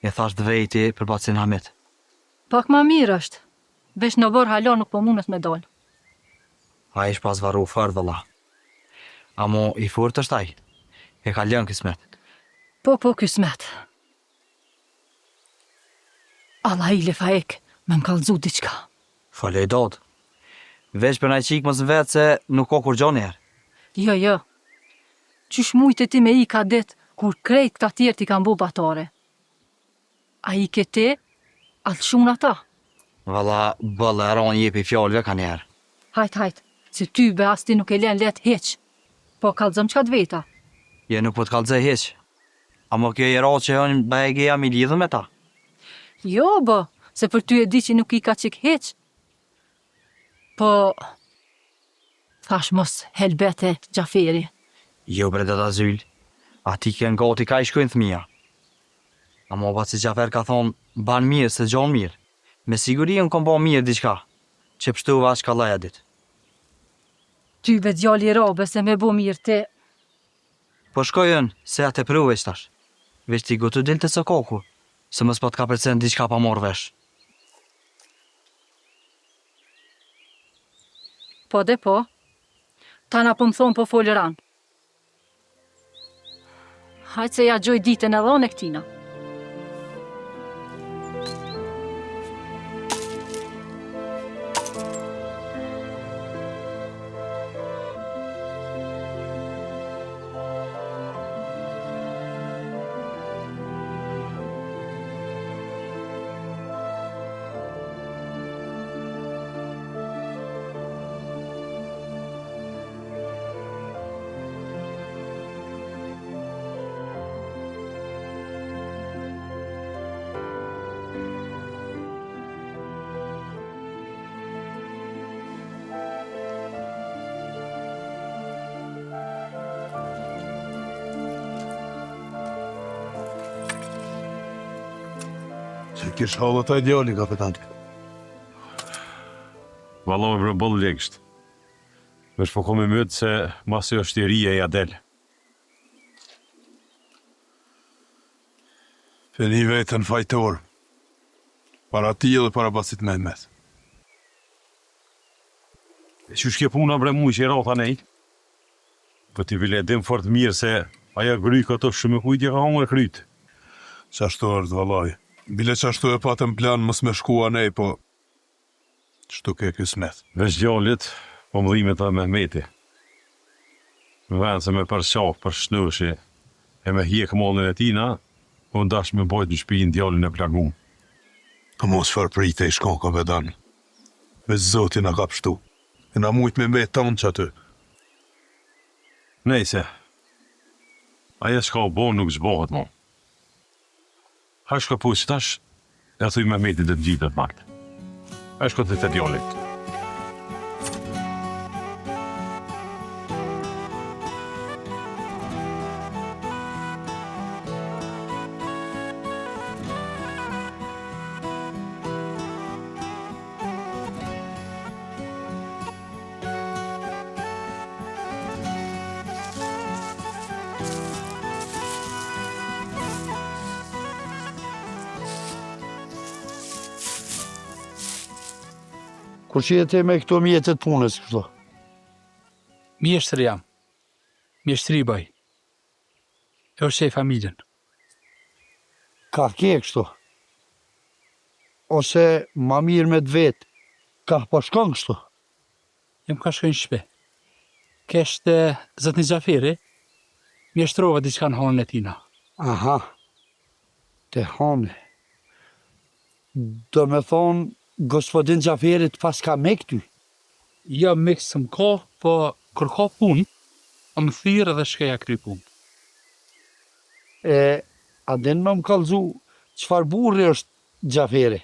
e thash të vejti për bacin Hamit. Pak ma mirë është, veç në oborr hala nuk po mundet me dalë. Ai ish pas varru fort vëlla. Amo i fort është ai. E ka lënë kismet. Po po kismet. Allah ile Faik, me më kallzu diçka. Fol oj dodë. Veç për naj çikë mos më vet se nuk ka kurgjo njëherë. Jo jo. Qysh mujte ti me ik atë ditë kur krejt këta tjerët i kanë bo batare. A ike ti, a t'lshun ata. Valla boll e ron jepi fjalëve kanjëherë. Hajt hajt, se ty be as ti nuk e len let hiq. Po kallzom çka t'veta. Jo nuk po t'kallzoj hiq. Amo kjo i ra që unë bajagi jam i lidhun me ta. Jo bo, se për ty e di që nuk ik çik hiq. Po thash mos helbete Xhaferi. Jo bre dada Zyl, aty ken gati ka i shkojnë fëmija. Amo baci Xhafer ka thonë ban mirë se gjon mirë. Me siguri unë kom bo mirë diçka, që pshtuva aq kollaj at ditë. Ty be djali i robe se me bo mirë ti. Po shkoj unë, se ja tepru veç tash. Veç ti gutu dil te sokaku, se mos po të kapërcen diçka pa marrë vesh. Po de po. Tana po më thonë po fol ranë. Hajt se ja gjoj ditën edhe unë këtina. Se kish hallet ai djali, kapetan. Valla bre boll legsht. Veç po kom ymyt se masi është i ri e ja del. Pe ni veten fajtor. Para tij edhe para bacit Mehmet. E qysh ke puna bre mu që i ra tanej? Po ti bile e din fort mirë se ajo gry këto shumë e kujt ja ka hongër kryt. Qashtu është vallai. Bile qashtu e patëm plan mos me shku anej, po qështu ke kismet. Veç djalit, po më dhimet edhe Mehmeti. Në vend se me përqaf për shnoshi e me hjek mallin e tina, u dasht me bajt në shpinë djalin e plagum. Po mo çfarë pritej shko ka vedan. Veç Zoti na ka pshtu. E na mujt me mbet tanë qaty. Nejse. Ajo çka u bo nuk zhbohet mo. Hajt shko po qitash e thuj Mehmetit të ngjitet nalt. Hajt shko te djali. Kur që je ti me këto mjetet punës kështu? Mjeshtër jam. Mjeshtri bëj. E ushqej familjen. Ka ke kështu? Ose ma mirë me të vetë, kah po shkon kështu? Jam ka shkoj në shpi. Kesh te zotni Xhaferi, mjeshtrova diçka në hanën e tina. Aha, te hane. Do me thonë, gospodin Xhaferi të paska mik ty? Jo, mik s'më ka, po kur ka punë, më thirr dhe shkoj ja kryj punë. E, a din me më kallzu, çfarë burri është Xhaferi?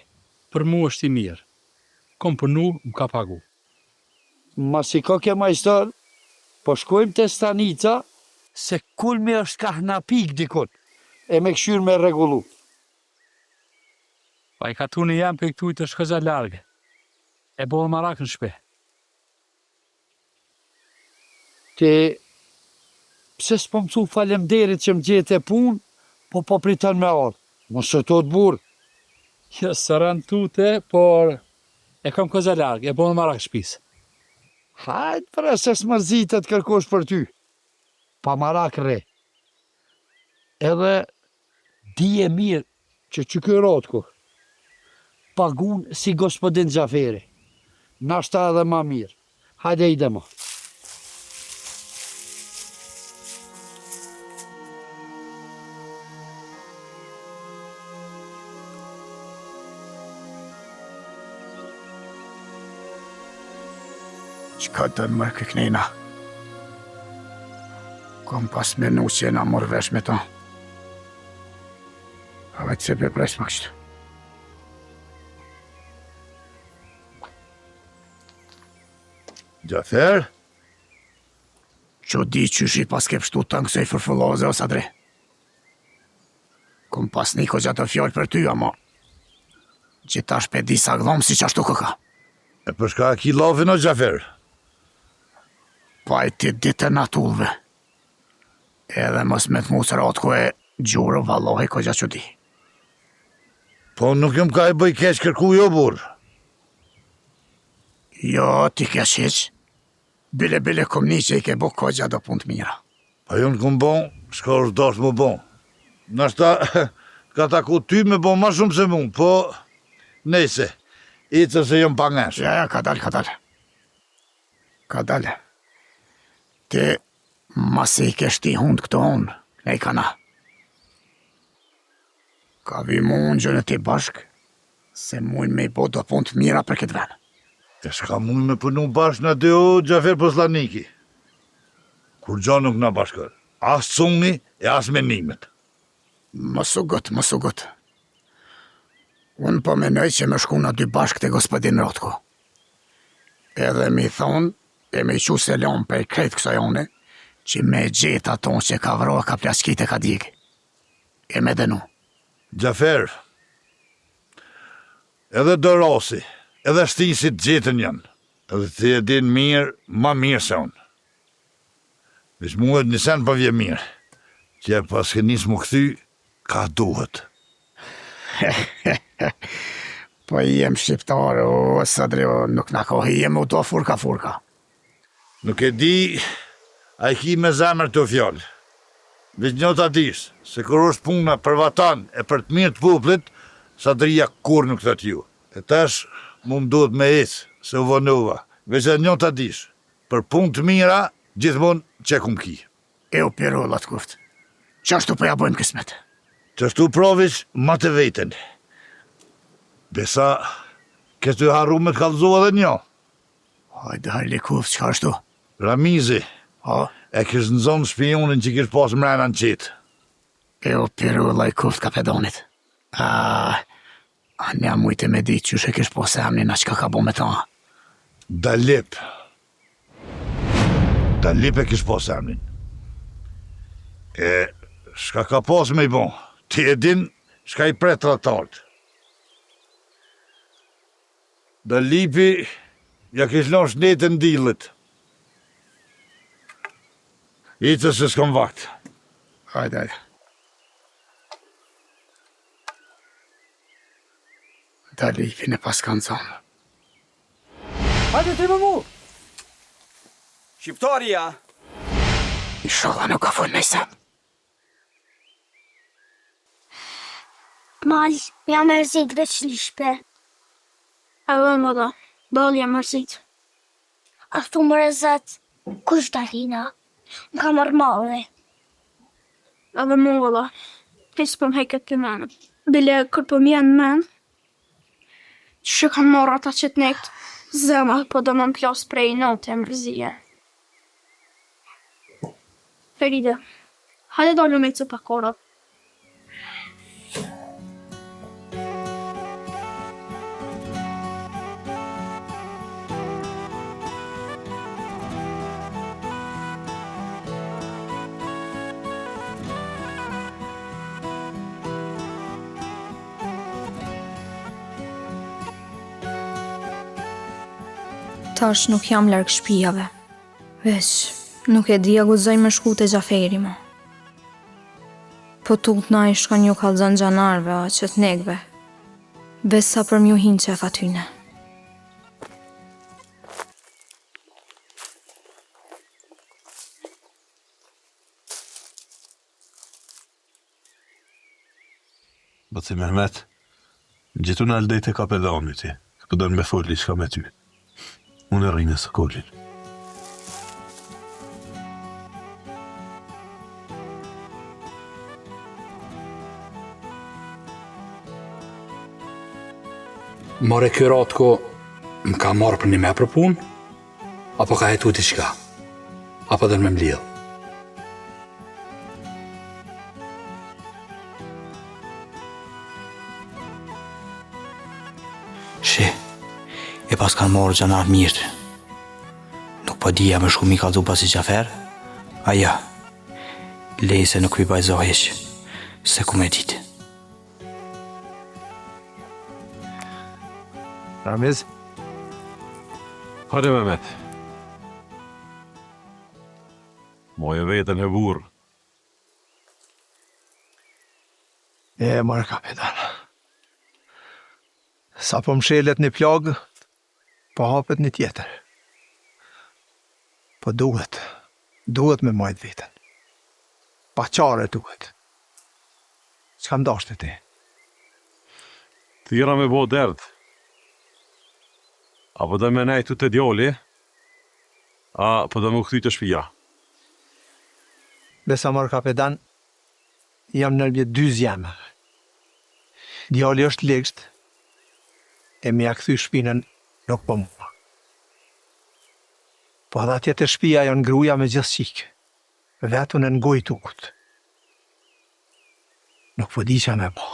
Për mu është i mirë. Kom punu, më ka pagu. Masi koke majstor, po shkojmë te stanica, se kulmi është kah na pik dikun, e me kqyr me rregullu. Po ai katuni jem prej këtujt është kogja larg, e boll marak në shpi. Ti pse s'po më thu falemnderit që më gjete punë, po po priton me ardhë. Mos u tut burrë. Jo, s'rri tute, por e kam kogja larg, e boll marak shpisë. Hajt bre se s'mërzitet kërkush për ty. Pa marak rri. Edhe dije mirë që qiky Rotku pagun si gospodin Xhaferi. Nashta edhe ma mirë. Hajde ide mo. Çka don more ky knejna? Kom pas menu që jena marrë vesh me ta. A vetë se pe pres pak qëtu. Xhafer? Çudi qysh i paske pshtu tanë kësaj fërfëllaze o Sadri. Kom pas ni kogja do fjalë për ty, ama qitash pe di sagllam si qashtu koka. E për shka e ki llafin o Xhafer? Pa e ti ditën natullve. Edhe mos me të muc Ratko e Gjuro vallahi kogja çudi. Po nuk jam ka i bëj keq kërkuj o burrë. Jo, ti keq hiq. Bile bile kom ni që i ke bo kogja do punë të mira. Pa jo unë kom bo, çka është dashtë me bo. Nashta ka taku ty me bo ma shumë se mu, po nejse, ecë se jam pa ngesh. Ja, ja, kadal, kadal. Kadal. Ti masi i ke shti hundë këto unë, ne i kana. Ka vi mu unë gjënë ti bashkë, se mujnë me i bo do punë të mira për këtë ven. E shka mujnë me punu bashkë na dy o Xhafer Poslaniki? Kurgjo nuk na bashkon, as cungi e as menimet. Mos u ngut, mos u ngut. Unë po menoj që me shku na dy bashkë te gospodin Rotko. Edhe me i thonë, e me i çu selam prej krejt kësaj one, që me gjetë aton që ka vra, ka plaçkit e ka djegë. E me dënu. Xhafer, edhe dorasi, edhe shtisi të gjetun janë, edhe ti e din mirë, ma mirë se unë. Veç mue një sen po vjen mirë, që e paske nis m'u kthy, ka duhet. Po jem shqiptar, o Sadri, o, nuk na ka hije me u do furka furka. Nuk e di, a i ki me zemër këto fjalë. Veç një ta dish, se kur është puna për vatan e për të mirë të popullit, Sadrija kurrë nuk thotë jo. E tash, mu më duhet me ecë, se u vonova. Veç edhe një ta dish, për punë të mira, gjithmonë qe ku m'ki. E o Pirolla të koftë. Qashtu po ja bojmë kismet. Qashtu pra veç mate veten. Besa, ke tu harru me të kallzu edhe një. Hajde hajr koftë, çka është tu? Ramizi, e kish nxonë shpiunin që kish pas mrena në çetë. E o Pirolla i koftë kapedanit. A, a ne a mujte me ditë qysh e kish pas emnin a çka ka bo me ta? Dalip. Dalip e kish pas emnin. E, shka ka pas me i bo? Ti e din shka i pret tradhtarët. Dalipi ja kish lënë shnetën dillit. Ec se s'kam vakt. Hajde, hajde. Dalipin e paskan zonë. Hajde ti me mu! Shqiptaria! Ishalla nuk ka fol nëjse. Mal, jam mërzit veç në shpi. Edhe unë valla, boll jam mërzit. A thu more Zot, kush dalina? Më ka marrë malli. Edhe mu valla, hiç s'po më heket pi mene. Bile kur po m'vjen n'men, qysh e kanë marrë ata çetnikt, zemra po do me m'plas prej inati e mërzie. Feride, hajde dalim me ecë pak ora. Tash nuk jam larg shpijave. Veç, nuk e di a guxoj me shku te Xhaferi mo. Po tutna ai shkon ju kallxon xhanarëve a çetnikëve. Veç sa për m'ju hi n'qef atyne. Baci Mehmet, ngjitu nalt dej te kapedani ti, po don me fol diçka me ty. Unë rri me Sokolin. More ky Ratko më ka marrë për një me për punë, apo ka hetu diçka, apo don me m'lidhë. Shi, e paskan marrë xhanarët mjeshtrin. Nuk po di a me shku m'i kallzu baci Xhafer, a jo. Lej se nuk pi baj zo hiq, se ku me ditë. Ramiz? Hajde Mehmet. Maje veten he burrë. E, more kapedan. Sa po mshelet një plagë, po hapet një tjetër. Po duhet, duhet me majt veten. Pa qare duhet. Çka më dashte ti? Thirra me bo dert. A po do me nejt te djali, a po do me u kthy te shpia? Besa mor kapedan, jam nërmjet dy zjarmeve. Djali është ligsht, e me ia kthy shpinën nuk po muna. Po edhe atje te shpia janë gruja me gjithë qikë. Vet unë në gojë t'ujkut. Nuk po di ça me bo.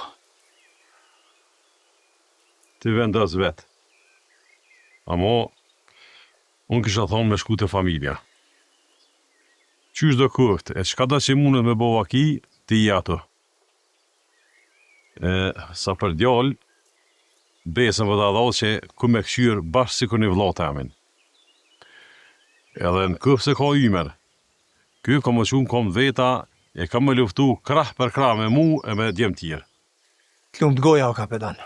Ti vendos vet. Amo, unë kisha thonë me shku te familja. Qysh do koftë e çka do që mundet me bo vaki, ti je ato. E, sa për djalë, besën po ta dha që ku me kqyr bash sikur një vlla temin. Edhe në koftë se ka ymer, ky ka me çu n'kom veta e ka me luftu krah për krah me mu e me djem tjerë. T'lumtë goja o kapedan.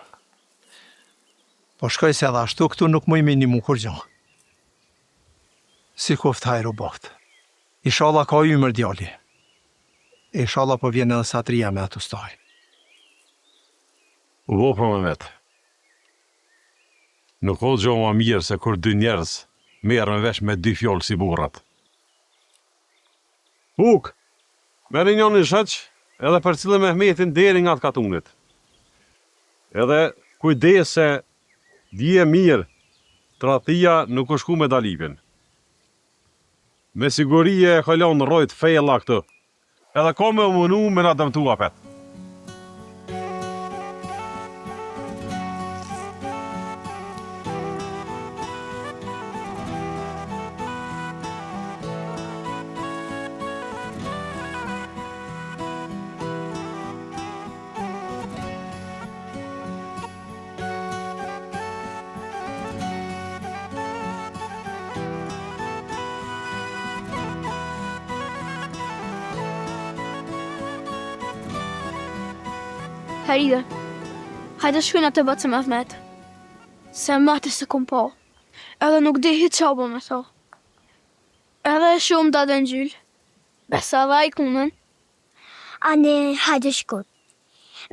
Po shkoj se edhe ashtu këtu nuk muj me nimu kurgjo. Si koftë hajr u boftë. Ishalla ka ymër djali. Inshallah po vjen edhe Satria me atë ustaj. U bo pra Mehmet. Nuk o gjo ma mirë se kur dy njerëz merren vesh me dy fjalë si burrat. Ukë, merrni njonin shoq edhe përcille Mehmetin deri ngat katunit. Edhe kujdes se dije mirë tradhtia nuk o shku me Dalipin. Me siguri e ka lënë rrojë t'fella këtu. Edhe ka me u munu me na dëmtu apet. Feride, hajde shkojna te baci Mehmet, se moti s'e kom pa, edhe nuk di hiç ça bo me to. Edhe e shohim daden Gjyl, besa edhe Ajkunën. Ani, hajde shkojmë.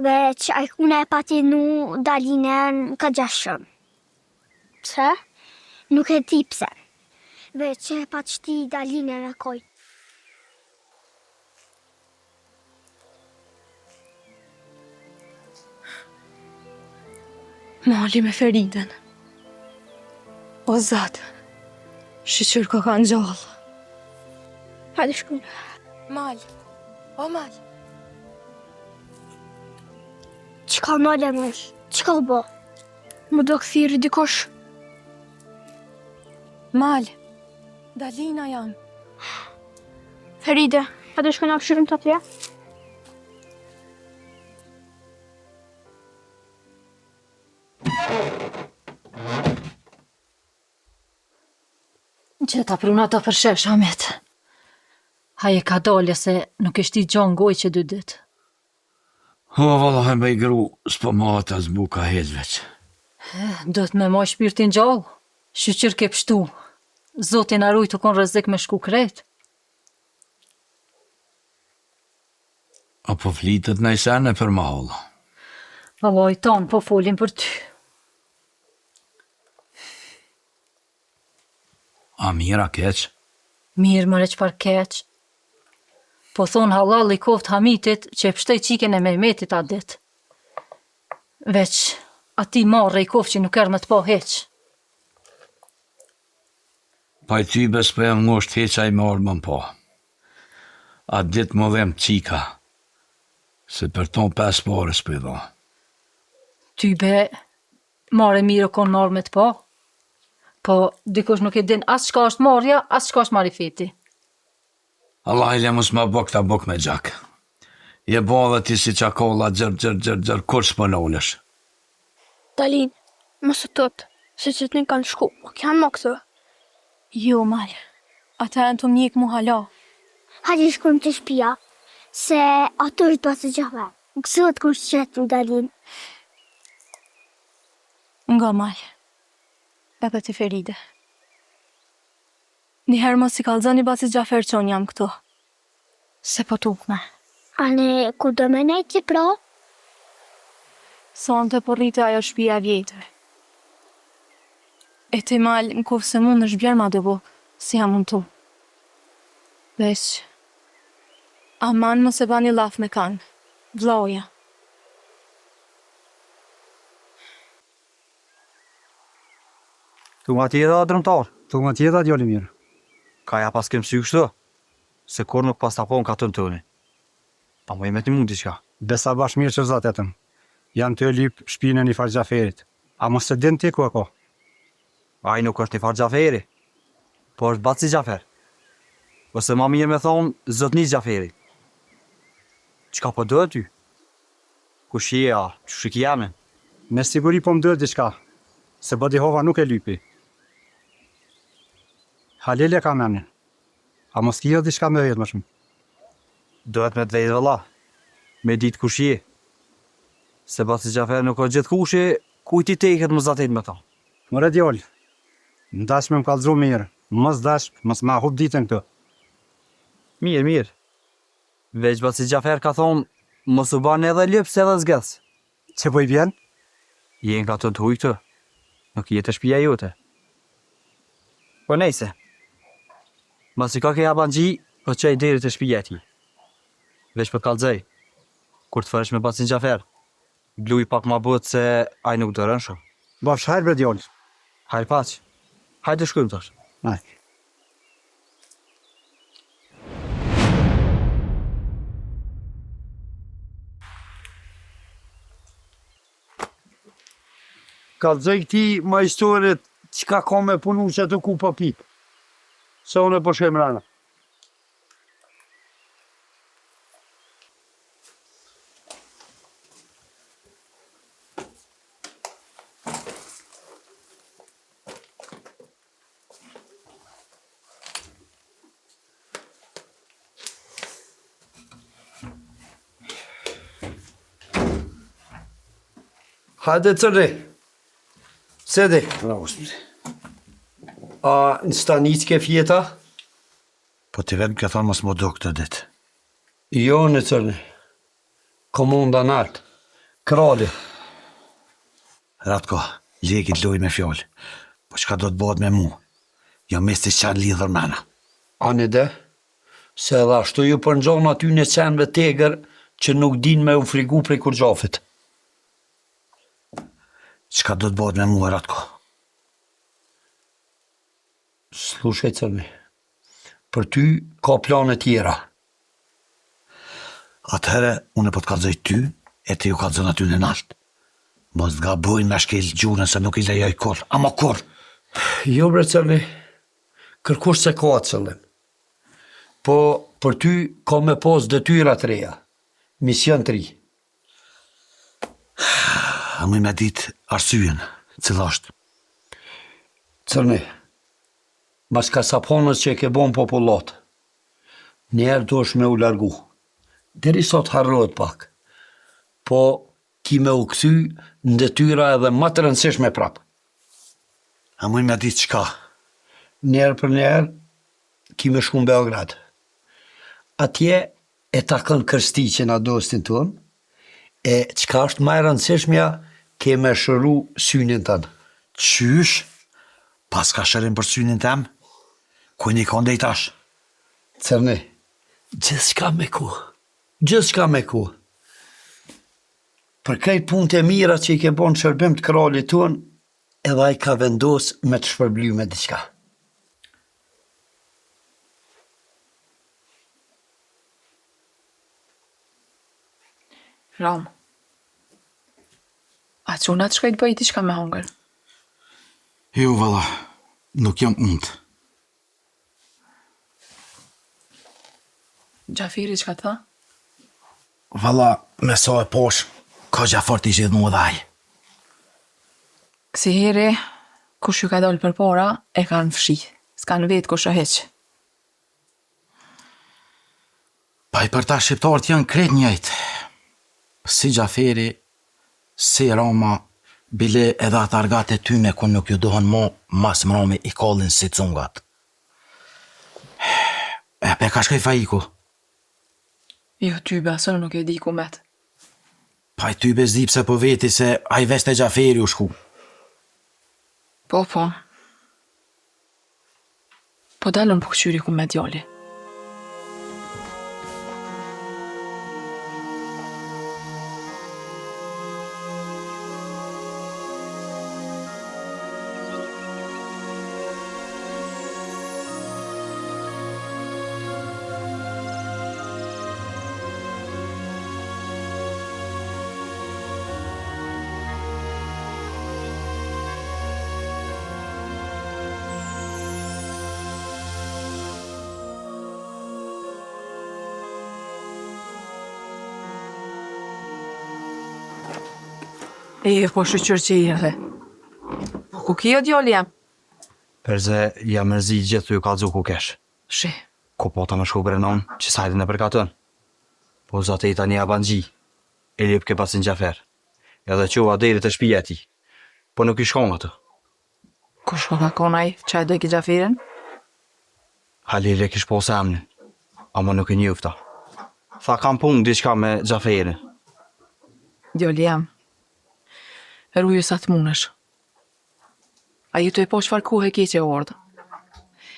Veç Ajkuna e pati vnu Dalinën kogja shumë. Pse? Nuk e di pse. Veç e pat shti Dalinën me kojt. Mali me Feriden. O Zot, shyqyr ko kanë gjallë. Hajde shkojmë. Mal, o Mal. Çka Mal e mos? Çka u bo? M'u dok thirri dikush. Mal, Dalina jam. Feride, hajde shkojna kqyrim të atje? Që ta pruna të përshesh, Hamit. Haje kadale se nuk e shti gjo n'gojë që dy ditë. Ho, vallahi me gru, s'po mahet as buka hiç veç. Duhet me maj shpirtin gjallë, shyqyr ke pshtu. Zoti na rujt u kon rrezik me shku krejt. A po flitet naj sen nëpër mahallë? Vallahi tanë po folin për ty. A mirë a keq? Mirë more çfarë keq. Po thonë hallall i koftë Hamitit që e pshtoi çikën e Mehmetit atë ditë. Veç atij marre i koftë që nuk erdh me të pa hiç. Paj ty be s'po jam ngosht hiç ai me ardh me m'pa. Atë ditë m'u dhemt çika, se për to pesë pare s'po i dha. Ty be Marre mirë u kon me ardh me të pa. Po dikush nuk e din as çka është marrja, as çka është marifeti. Allahi le mos ma bo këta bukë me gjak. Je bo edhe ti si çakolla xër xër xër xër kurrë s'po nalesh. Dalin, mos u tut, se çetnikët kanë shku, nuk janë mo këtu. Jo, Mal, ata janë tu m'njek mu hala. Hajde shkojmë te shpia, se aty është baci Xhafer. Gëzohet kur t'sheh ty Dalin. Nga Mal. Edhe ti Feride. Niherë mos i kallxoni bacit Xhafer që unë jam këtu. Se po tutna. Ani ku do me nejt ti pra? Sonte po rri te ajo shpia e vjetër. E ti Mal, në koftë se mundesh bjerma do bukë, se jam unë tu. Veç. Aman mos e bani llaf me kan. Vllau jam. Tu nga tjeta, dërmtar? Tu nga tjeta, djalë i mirë. Ka ja paske msy kështu? Se kurrë nuk pas ta pa n'katun toni. A muj me t'nimu diçka? Besa bash mirë që zhatetëm. Jam tu e lyp shpinë e njëfarë Xhaferit. A mos e din ti ku e ka? Ai nuk është njëfarë Xhaferi, po është baci Xhafer. Ose ma mirë me thonë zotni Xhaferi. Çka po duhet ty? Kush je a, qysh e ki emrin? Me siguri po më duhet diçka, se badihava nuk e lypi. Halil e kam emrin. A mos ki edhe diçka me vetë më shumë? Duhet me të vetë vëlla, me ditë kush je. Se baci Xhafer nuk është gjithkushi, kujt i teket mos zatet me ta. More djalë, m'dashtë me më kallxu mirë, mos dashtë, mos ma hup ditën këtu. Mirë, mirë. Veç baci Xhafer ka thonë, mos u ban edhe lyps edhe zgedhës. Qe po i bjen? Je në katun të huj këtu, nuk je te shpia jote. Po nejse. Masi koke habanxhi, po çoj deri te shpia e tij. Veç po të kallxoj, kur të folësh me bacin Xhafer, bluj pak ma butë se ai nuk duron shumë. Bash hajr bre djalë. Hajr paç. Hajde shkojmë tash. Hajde. Kallxoj këtij majstorit çka ka me punu qaty ku po pip. Se unë po shkoj mrena. Hajde Cërni. Sedi. A në stanicë ke fjeta? Po ti vetë më ke thonë mos m'u duk këto ditë. Jo në Cërni. Komanda nalt. Krali. Ratko, le kit lojë me fjalë. Po çka do të bëhet me mu? Jam si qen lidhur mrena. Ani de, se edhe ashtu ju përngjon atyne qenve t'egër që nuk dinë me u frigu prej kurgjafit. Çka do të bëhet me mua, Ratko? Slushaj Cërni, për ty ka plane tjera. Atëherë, unë po të kallzoj ty, e ti ju kallzon atyne nalt. Mos të gabojnë me shkel gjurën se nuk i lejoj kurrë, ama kurrë! Jo bre Cërni, kërkush s'e ka atë qëllim. Po për ty ka me pas detyra të reja, mision të ri. A muj me ditë arsyen, cila është? Cërni, mas kasaponës që e ke bo n'popullatë, Njëherë duhesh me u largu, derisa të harrohet pak, po ki me u kthy në detyra edhe ma të rëndësishme prapë. A muj me ditë çka? Njëherë për njëherë ki me shku në Beograd. Atje e takon Kërstiqin a dostin tonë, e çka është ma e rëndësishmja ke me shëru synin tënd. Qysh? Paska shërim për synin tem? Ku jeni kon deri tash? Cërni, gjithçka me kohë, gjithçka me kohë. Për krejt punët e mira që i ke bo në shërbim të kralit tonë, edhe ai ka vendos me të shpërbly me diçka. Rom, a çuna të shkoj të bëj diçka me hongër? Jo valla, nuk jam untë. Xhafiri çka tha? Valla, me sa e pash, koxha fort ish idhnu edhe ai. Kësi here, kush ju ka dalë përpara, e kanë fshi. S'kanë vetë kush o hiç. Pa i për ta shqiptarët janë krejt njëjtë. Si Xhaferi, si Rama, bile edhe ata argat e tyne kur nuk ju duhen mo, mas mrami i kallin si cungat. E pe ka shkoi Faiku? Jo tybe, as unë nuk e di ku met. Pa i tybe s'di pse po veti se ai veç te Xhaferi u shku. Po, po. Po dal unë po këqyri ku met djali. E, po shyqyr që erdhe. Po ku ke o djali jem? Përse jam mërzit gjithë tu ju kallzu ku kesh. Shi. Ku po ta me shku bre non, që s'hajde nëpër katun. Po zoti i tani habanxhi, e lypke bacin Xhafer. Edhe çova deri te shpia e tij. Po nuk ish kon aty. Kush po ka kon ai, që e dojke Xhaferin? Halil e kish pas emnin, ama nuk e njofta. Tha kam punë diçka me Xhaferin. Djali jem. Ruju sa të munësh. A je tu e pa çfarë kohe e keqe ardhë.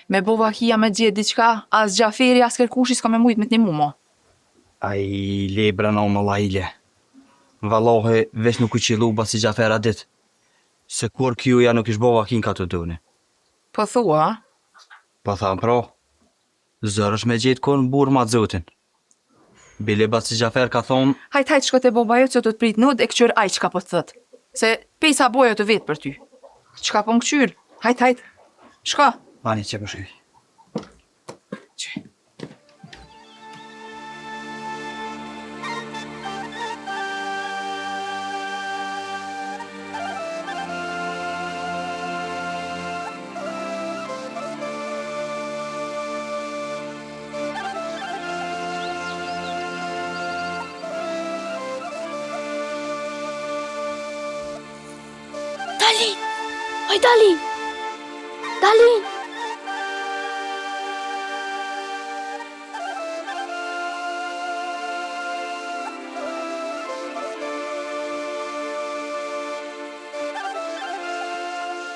Me bo vakia me gjetë diçka, as Xhaferi, as kërkushi s'ka me mujtë me të nimu mo. Ai le bre nanë vallahi le. Vallahi veç nuk u qillu baci Xhafer atë ditë. Se kurrë kjo ja nuk ish bo vaki n'kato dune. Po thua, a? Po tham pra. Zor është me gjetë kon burrë ma t'zotin. Bile baci Xhafer ka thonë. Hajt hajt shko te baba jot se tu të prit n'odë e kqyr ai çka po të thotë. Se pej sa bojo tu vet për ty. Çka po m'kqyr? Hajt hajt. Shko. Ani qe po shkoj. Qe. Dalin! Oj, Dalin! Dalin!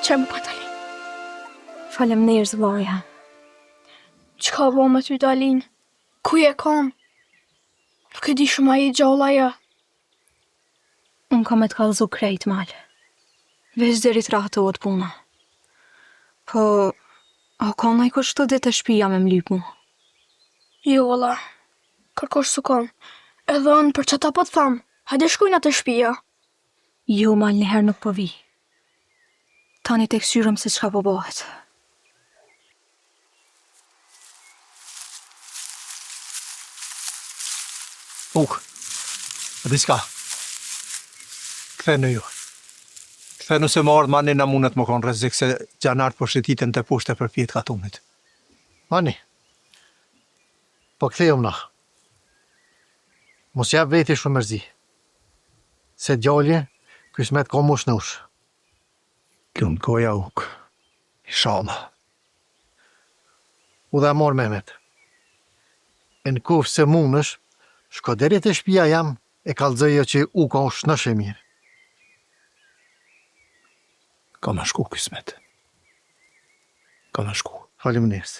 Qe më pa Dalin? Faleminderit vllaja. Çka bo me ty Dalin? Ku je kon? Nuk e di shumë a je gjallë a jo. Unë kam me të kallzu krejt Mal. Veç deri të rahatohet puna. Po, a u kon najkush këto ditë te shpia me m'lyp mu? Jo valla, kërkush s'u kon. Edhe unë për qata po të tham, hajde shkojna te shpia. Jo Mal njëherë nuk po vij. Tani të kqyrëm se çka po bëhet. Ukë, e di çka? Kthenu ju. Kthenu se me ardhë mani na mundet me konë rrezik se xhanart po shëtiten teposhtë e përpjetë katunit. Ani, po kthehemi na. Mos jap veti shumë mërzi. Se djali, kysmet ka m'u shnosh. T'lumt goja Ukë. Ishalla. Udha e marë Mehmet. E në koftë se munësh, shko deri te shpia jem e kallxoje që Uka osht shnosh e mirë. Ka me shku kysmet. Ka me shku. Faleminderit.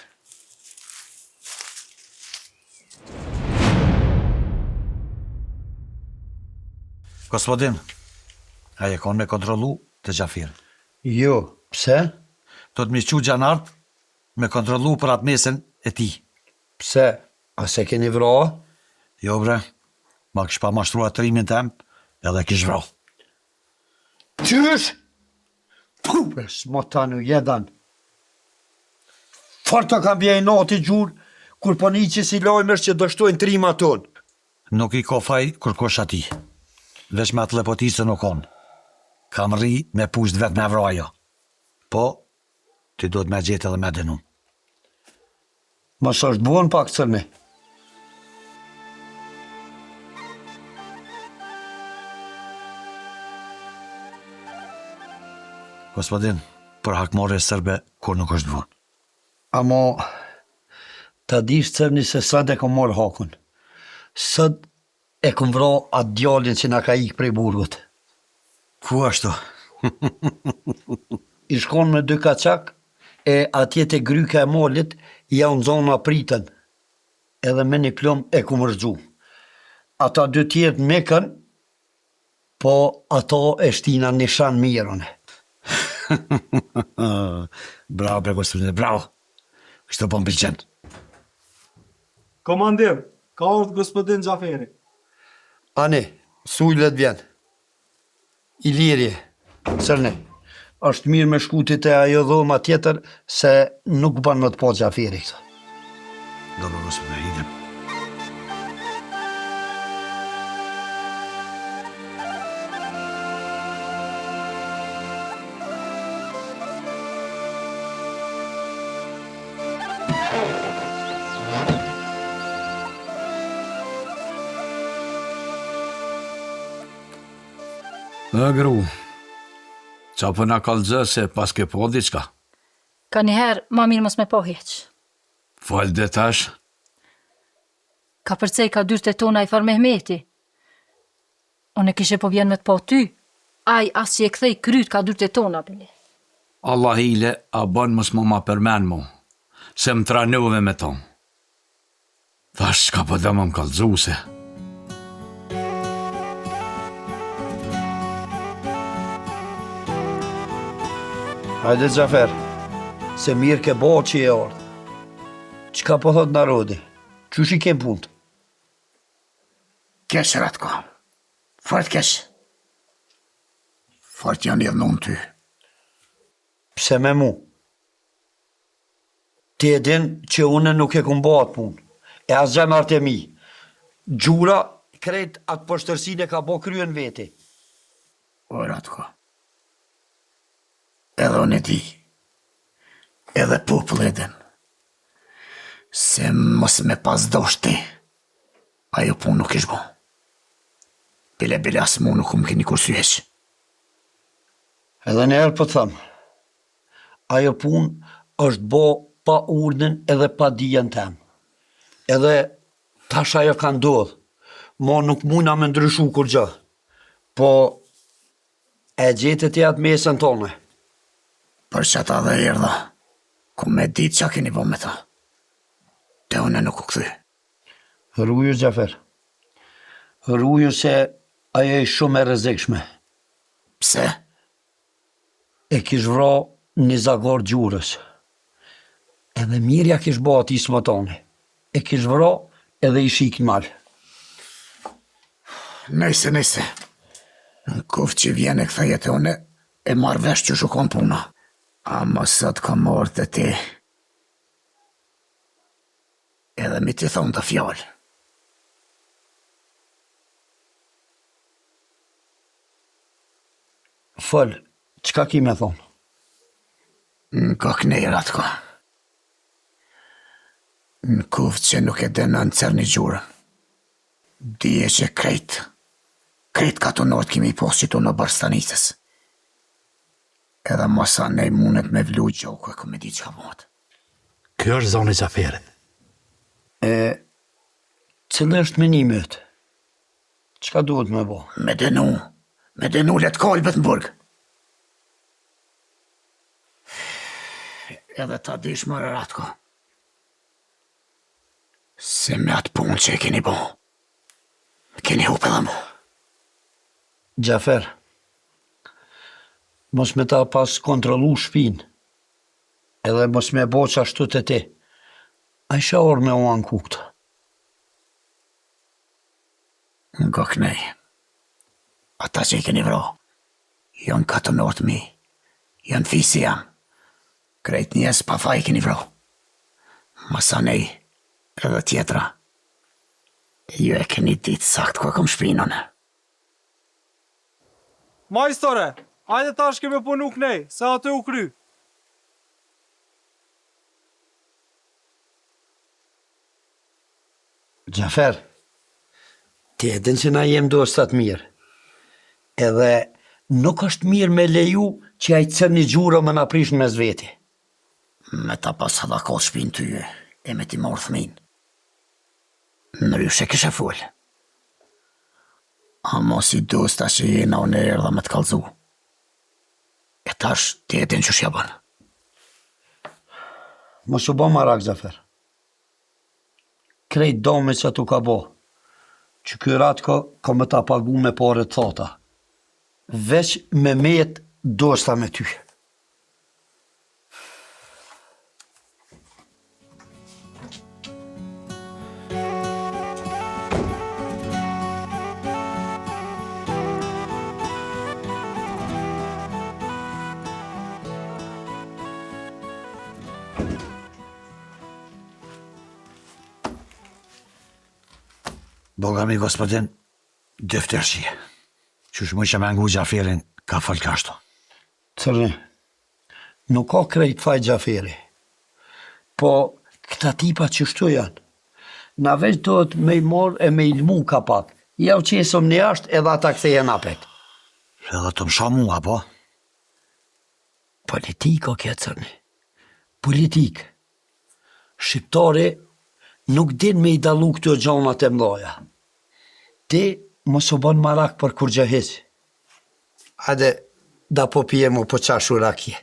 Gospodin, a je konë me kontrollu te Xhaferi? Jo, pse? Do të m'i çu xhanart me kontrollu për atë mesën e tij. Pse, a s'e keni vra? Jo bre, ma kish pa mashtru atë trimin tem edhe e kish vra. Qysh? Pu bre, s'mo tanu jedan. Fort të kam vje inati Gjurë, kur po ni qësi lajmesh që dështojnë trimat tonë. Nuk i ka faj kërkush atij. Veç me atë lepoticën u kon. Ka mrri me pushtë vet me vra ajo. Po, ti duhet me gjetë edhe me dënu. Mos është vonë pak Cërni. Gospodin, për hakmarrje serbe kur nuk është vonë. Amo, ta dish Cërni se sot e kom marrë hakun. Sot e kom vra atë djalin që na ka ikë prej burgut. Ku ashtu? Ish kon me dy kaçak e atje te gryka e malit ja u nxona pritën edhe me një plumb e kom rrxu. Ata dy tjerët m'ikën Po ato e shtina nishan mirë unë. Bravo bre Kostundin, bravo. Kështu po më pëlqen. Komandir, ka ardhë gospodin Xhaferi. Ani, suj le të vjen. Iliri, Cërni, është mirë me shku ti te ajo dhoma tjetër se nuk ban me të pa Xhaferi këtu. Dobro, gospodine, idem. E gru, qa po na kallxo se paske pa diçka? Kaniherë, ma mirë mos me pa hiç. Fol de tash. Kapërcej ka dyrt e tona ai farë Mehmeti. Unë e kishe po vjen me të pa ty. Ai as që e kthej kryt ka dyrt e tona bile. Allah hile a bon mos me ma përmen mu, se më tranove me to. Tash çka po do me më kallzu se. Hajde Xhafer, se mirë ke bo që je ardhë. Çka po thot narodi? Qysh i kem punët? Keq Ratko. Fort keq. Fort janë idhnu ty. Pse me mu? Ti e din që une nuk e kum bo atë punë. E as xhanarët e mi. Gjura krejt atë poshtërsinë e ka bo kryen veti. O Ratko. Edhe unë e di. Edhe populli e din. Se mos me pas dosht ti. Ajo punë nuk ish bo. Bile bile as mu nuk më keni kursy hiç. Edhe një herë po të them. Ajo punë është bo pa urdhnin edhe pa dijen tem. Edhe tash ajo ka ndodhë. Mo nuk mujna me ndryshu kurgjo. Po e gjete ti atë mesën tone. Për qata dhe erdha, ku me ditë qa keni bo me ta. Te une nuk u kthy. Ruju Xhafer. Ruju se ajo është shumë e rrezikshme. Pse? E kish vra një zagor Gjurës. Edhe mirë ja kish bo atij smotani. E kish vra edhe ish ik në mal. Nejse, nejse. Në koftë që vjen e ktheje te une, e marr vesh qysh u kon puna. Ama sot kam ardhë te ti. Edhe me t'i thonë do fjalë. Fol, çka ki me thonë? Në kënej, Ratko. Në koftë që nuk e dënon Cerni Gjurën. Dije që krejt, krejt katunort kemi pas qitu në oborr stanicës. Edhe masanej mundet me vlu gjoku e ku me di çka bëhet. Ky është zoni i Xhaferit. E, cili është menimi yt? Çka duhet me bo? Me dënu, me dënu le të kalbet në burg. Edhe ta dish more Ratko. Se me atë punë që e keni bo, më keni hup edhe mu. Xhafer, mos me ta pas kontrollu shpinë, edhe mos me bo qashtu te ti, a isha ardhë me u anku këtu. Nga kënej, ata që i keni vra, janë katunort mi, janë fisi jem, krejt njerëz pa faj i keni vra. Masanej edhe tjetra, ju e keni ditë sakt ku e kom shpinë unë. Majstore, hajde tash kemi punu knej, se aty u kry. Xhafer, ti e din që na jem dosta të mirë. Edhe nuk është mirë me leju që ai Cerni Gjuro me na prish në mes veti. Me ta pas hallakos shpinë ty e me t'i marrë fëmin. Ndryshe kishe fol. Ama si dosta që jena unë erdha me të kallzu. E tash ti e din qysh ja bën. Mos u bo marak, Xhafer. Krejt dame që t'u ka bo, që ky Ratko ka me ta pagu me pare të thata. Veç me met dosta me ty. Boga mi gospodin, defterçi. Qysh mujsha me ngu Xhaferin, ka fol kashtu. Cërni, nuk ka krejt faj Xhaferi. Po, këta tipa qështu janë. Na veç duhet me i marrë e me i lmu ka pak. Jau qesëm një jashtë edhe ata kthehen apet. Edhe të më sha mua, po? Politikë o kjo Cërni. Politikë. Shqiptari Nuk din me i dallu këto gjanat e mdhaja. Ti mos u bon marak për kurgjë hiç. Hajde da po pijemo po qashu rakje.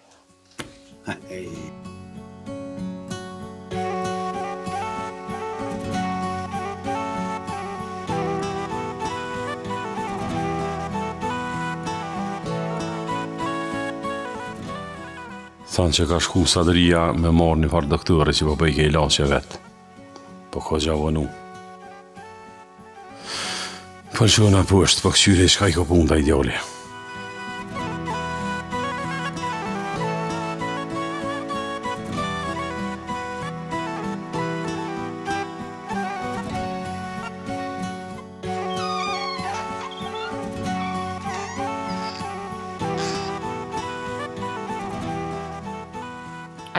Thanë që ka shku Sadria me marrë një farë doktori që po bëjke ilaçe vetë. Po koxha vonu. Po lëshona poshtë, po këqyri çka i ka punë ai djali.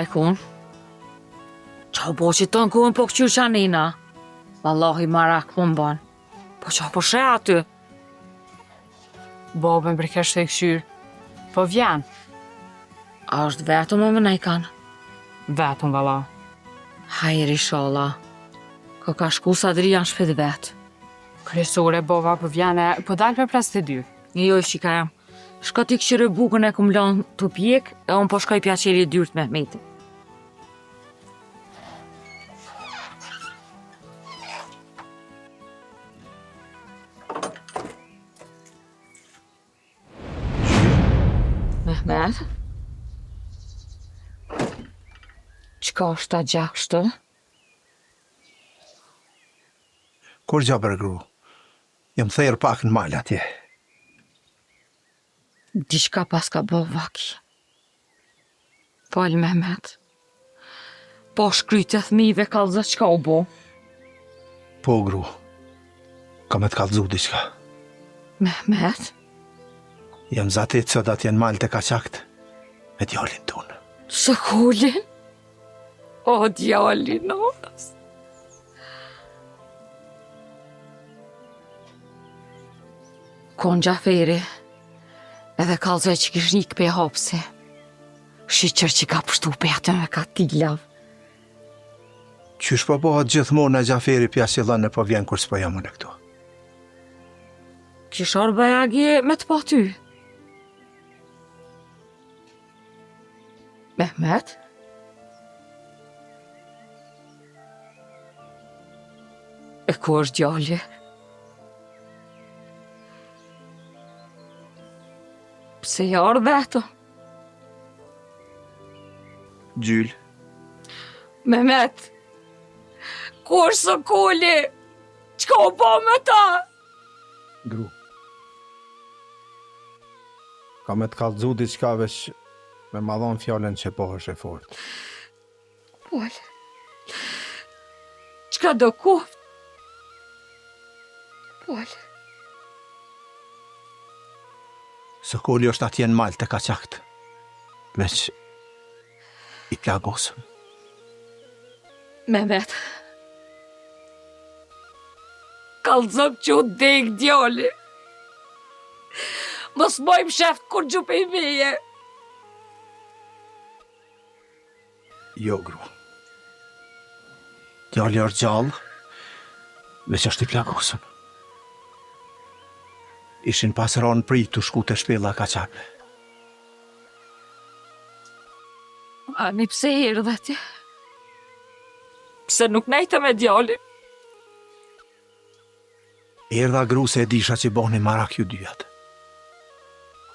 Ajkun? Qa bo që tonë kohën po këqyr qanina? Vallahi marak po m'ban. Po qa po sheh aty? Babën për kesh të këqyr. Po vjen. A është vetëm e me najkan? Vetëm, valla. Hajr ishalla. Ko ka shku Sadria në shpi t'vet. Kryesore, baba po vjen e po dal për pres të dy. Jo, çika jem. Shko ti këqyre bukën e kum lanë tu pjek, e unë po shkoj pja çeli dyrt Mehmetit. Mehmet? Çka është ta gjak shtë? Kurgja bre gru? Jam therë pak në mal atje. Diçka paska bo vaki. Fal Mehmet. Po shkryt e thmive kallzo çka u bo. Po gru. Kam me të kallzu diçka. Mehmet? Jam zatit sot atje në mal te kaçakt me djalin tonë. Sokolin? O, djali nonës. Kon Xhaferi, edhe kallzoi që kish ikë pej hapsi. Shyqyr që ka pështu pej atyne katilave. Qysh po bëhet gjithmonë e Xhaferi pja sillon e po vjen kur s'po jam unë këtu. Kish ardhë bajagi me të pa ty. Mehmet? E ku është djali? Pse je ardhë vetëm? Gjyl. Mehmet, ku është Sokoli? Çka u bo me ta? Gru. Kam me të kallzu diçka veç me ma dhonë fjalën që bohesh e fort. Fol. Çka do koft? Fol. Sokoli është atje në mal te kaçakt. Veç i plagosëm. Mehmet. Kallzom që u dek djali. Mos moj msheft kurgjo pej meje. Jo, gru. Djali është gjallë, veç është i plagosëm. Ishin pas ra në pritë tu shku te shpella e kaçakëve. Ani pse erdhe ti? Pse nuk nejte me djalin? Erdha gru se e disha që bohni marak ju dyjat.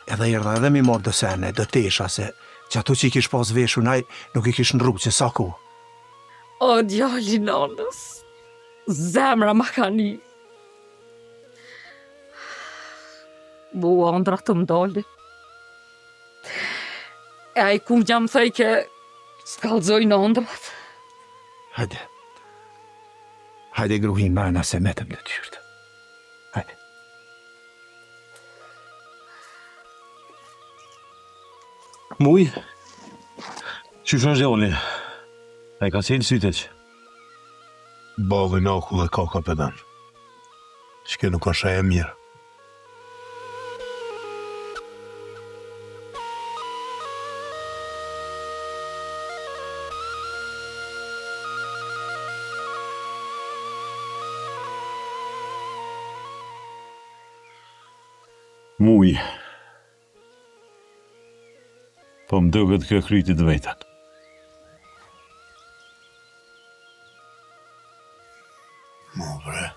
Edhe erdha edhe mi marrë do sene, do tesha se qato që i kish pas veshun ai nuk i kish ndrru që sa kohë. O djali nonës, zemra ma ka ni. Mu andra të më doli. E ai kum jam thojke, s'kallzoj në andrat. Hajde. Hajde gru hi mrena se metëm në dyrt. Hajde. Muj, qysh është djali? A i ka qenë sytë që? Ballin akull e ka kapedan. Që nuk është e mirë. Muj. Po më duket kjo kryti të vetën. Mo bre.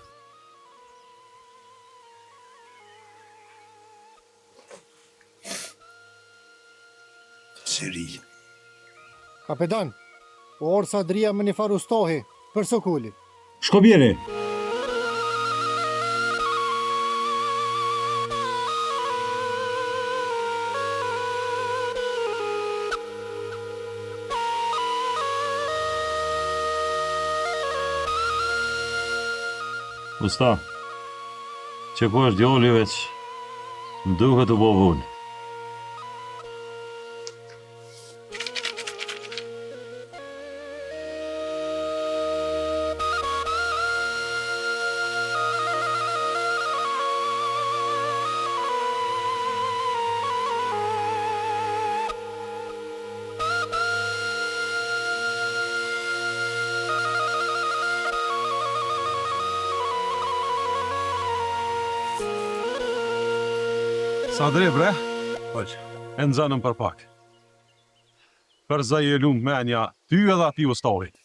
Seri. Kapedan, u ardh Sadria me një farë ustohi, për Sokolin. Shko bjeri! Usta, qe ku është djali veç, më duket u bo vonë. Sadri bre? Hoxhë. E nxënëm për pak. Për Zot ju lumtë menja, ty edhe atij ustahit.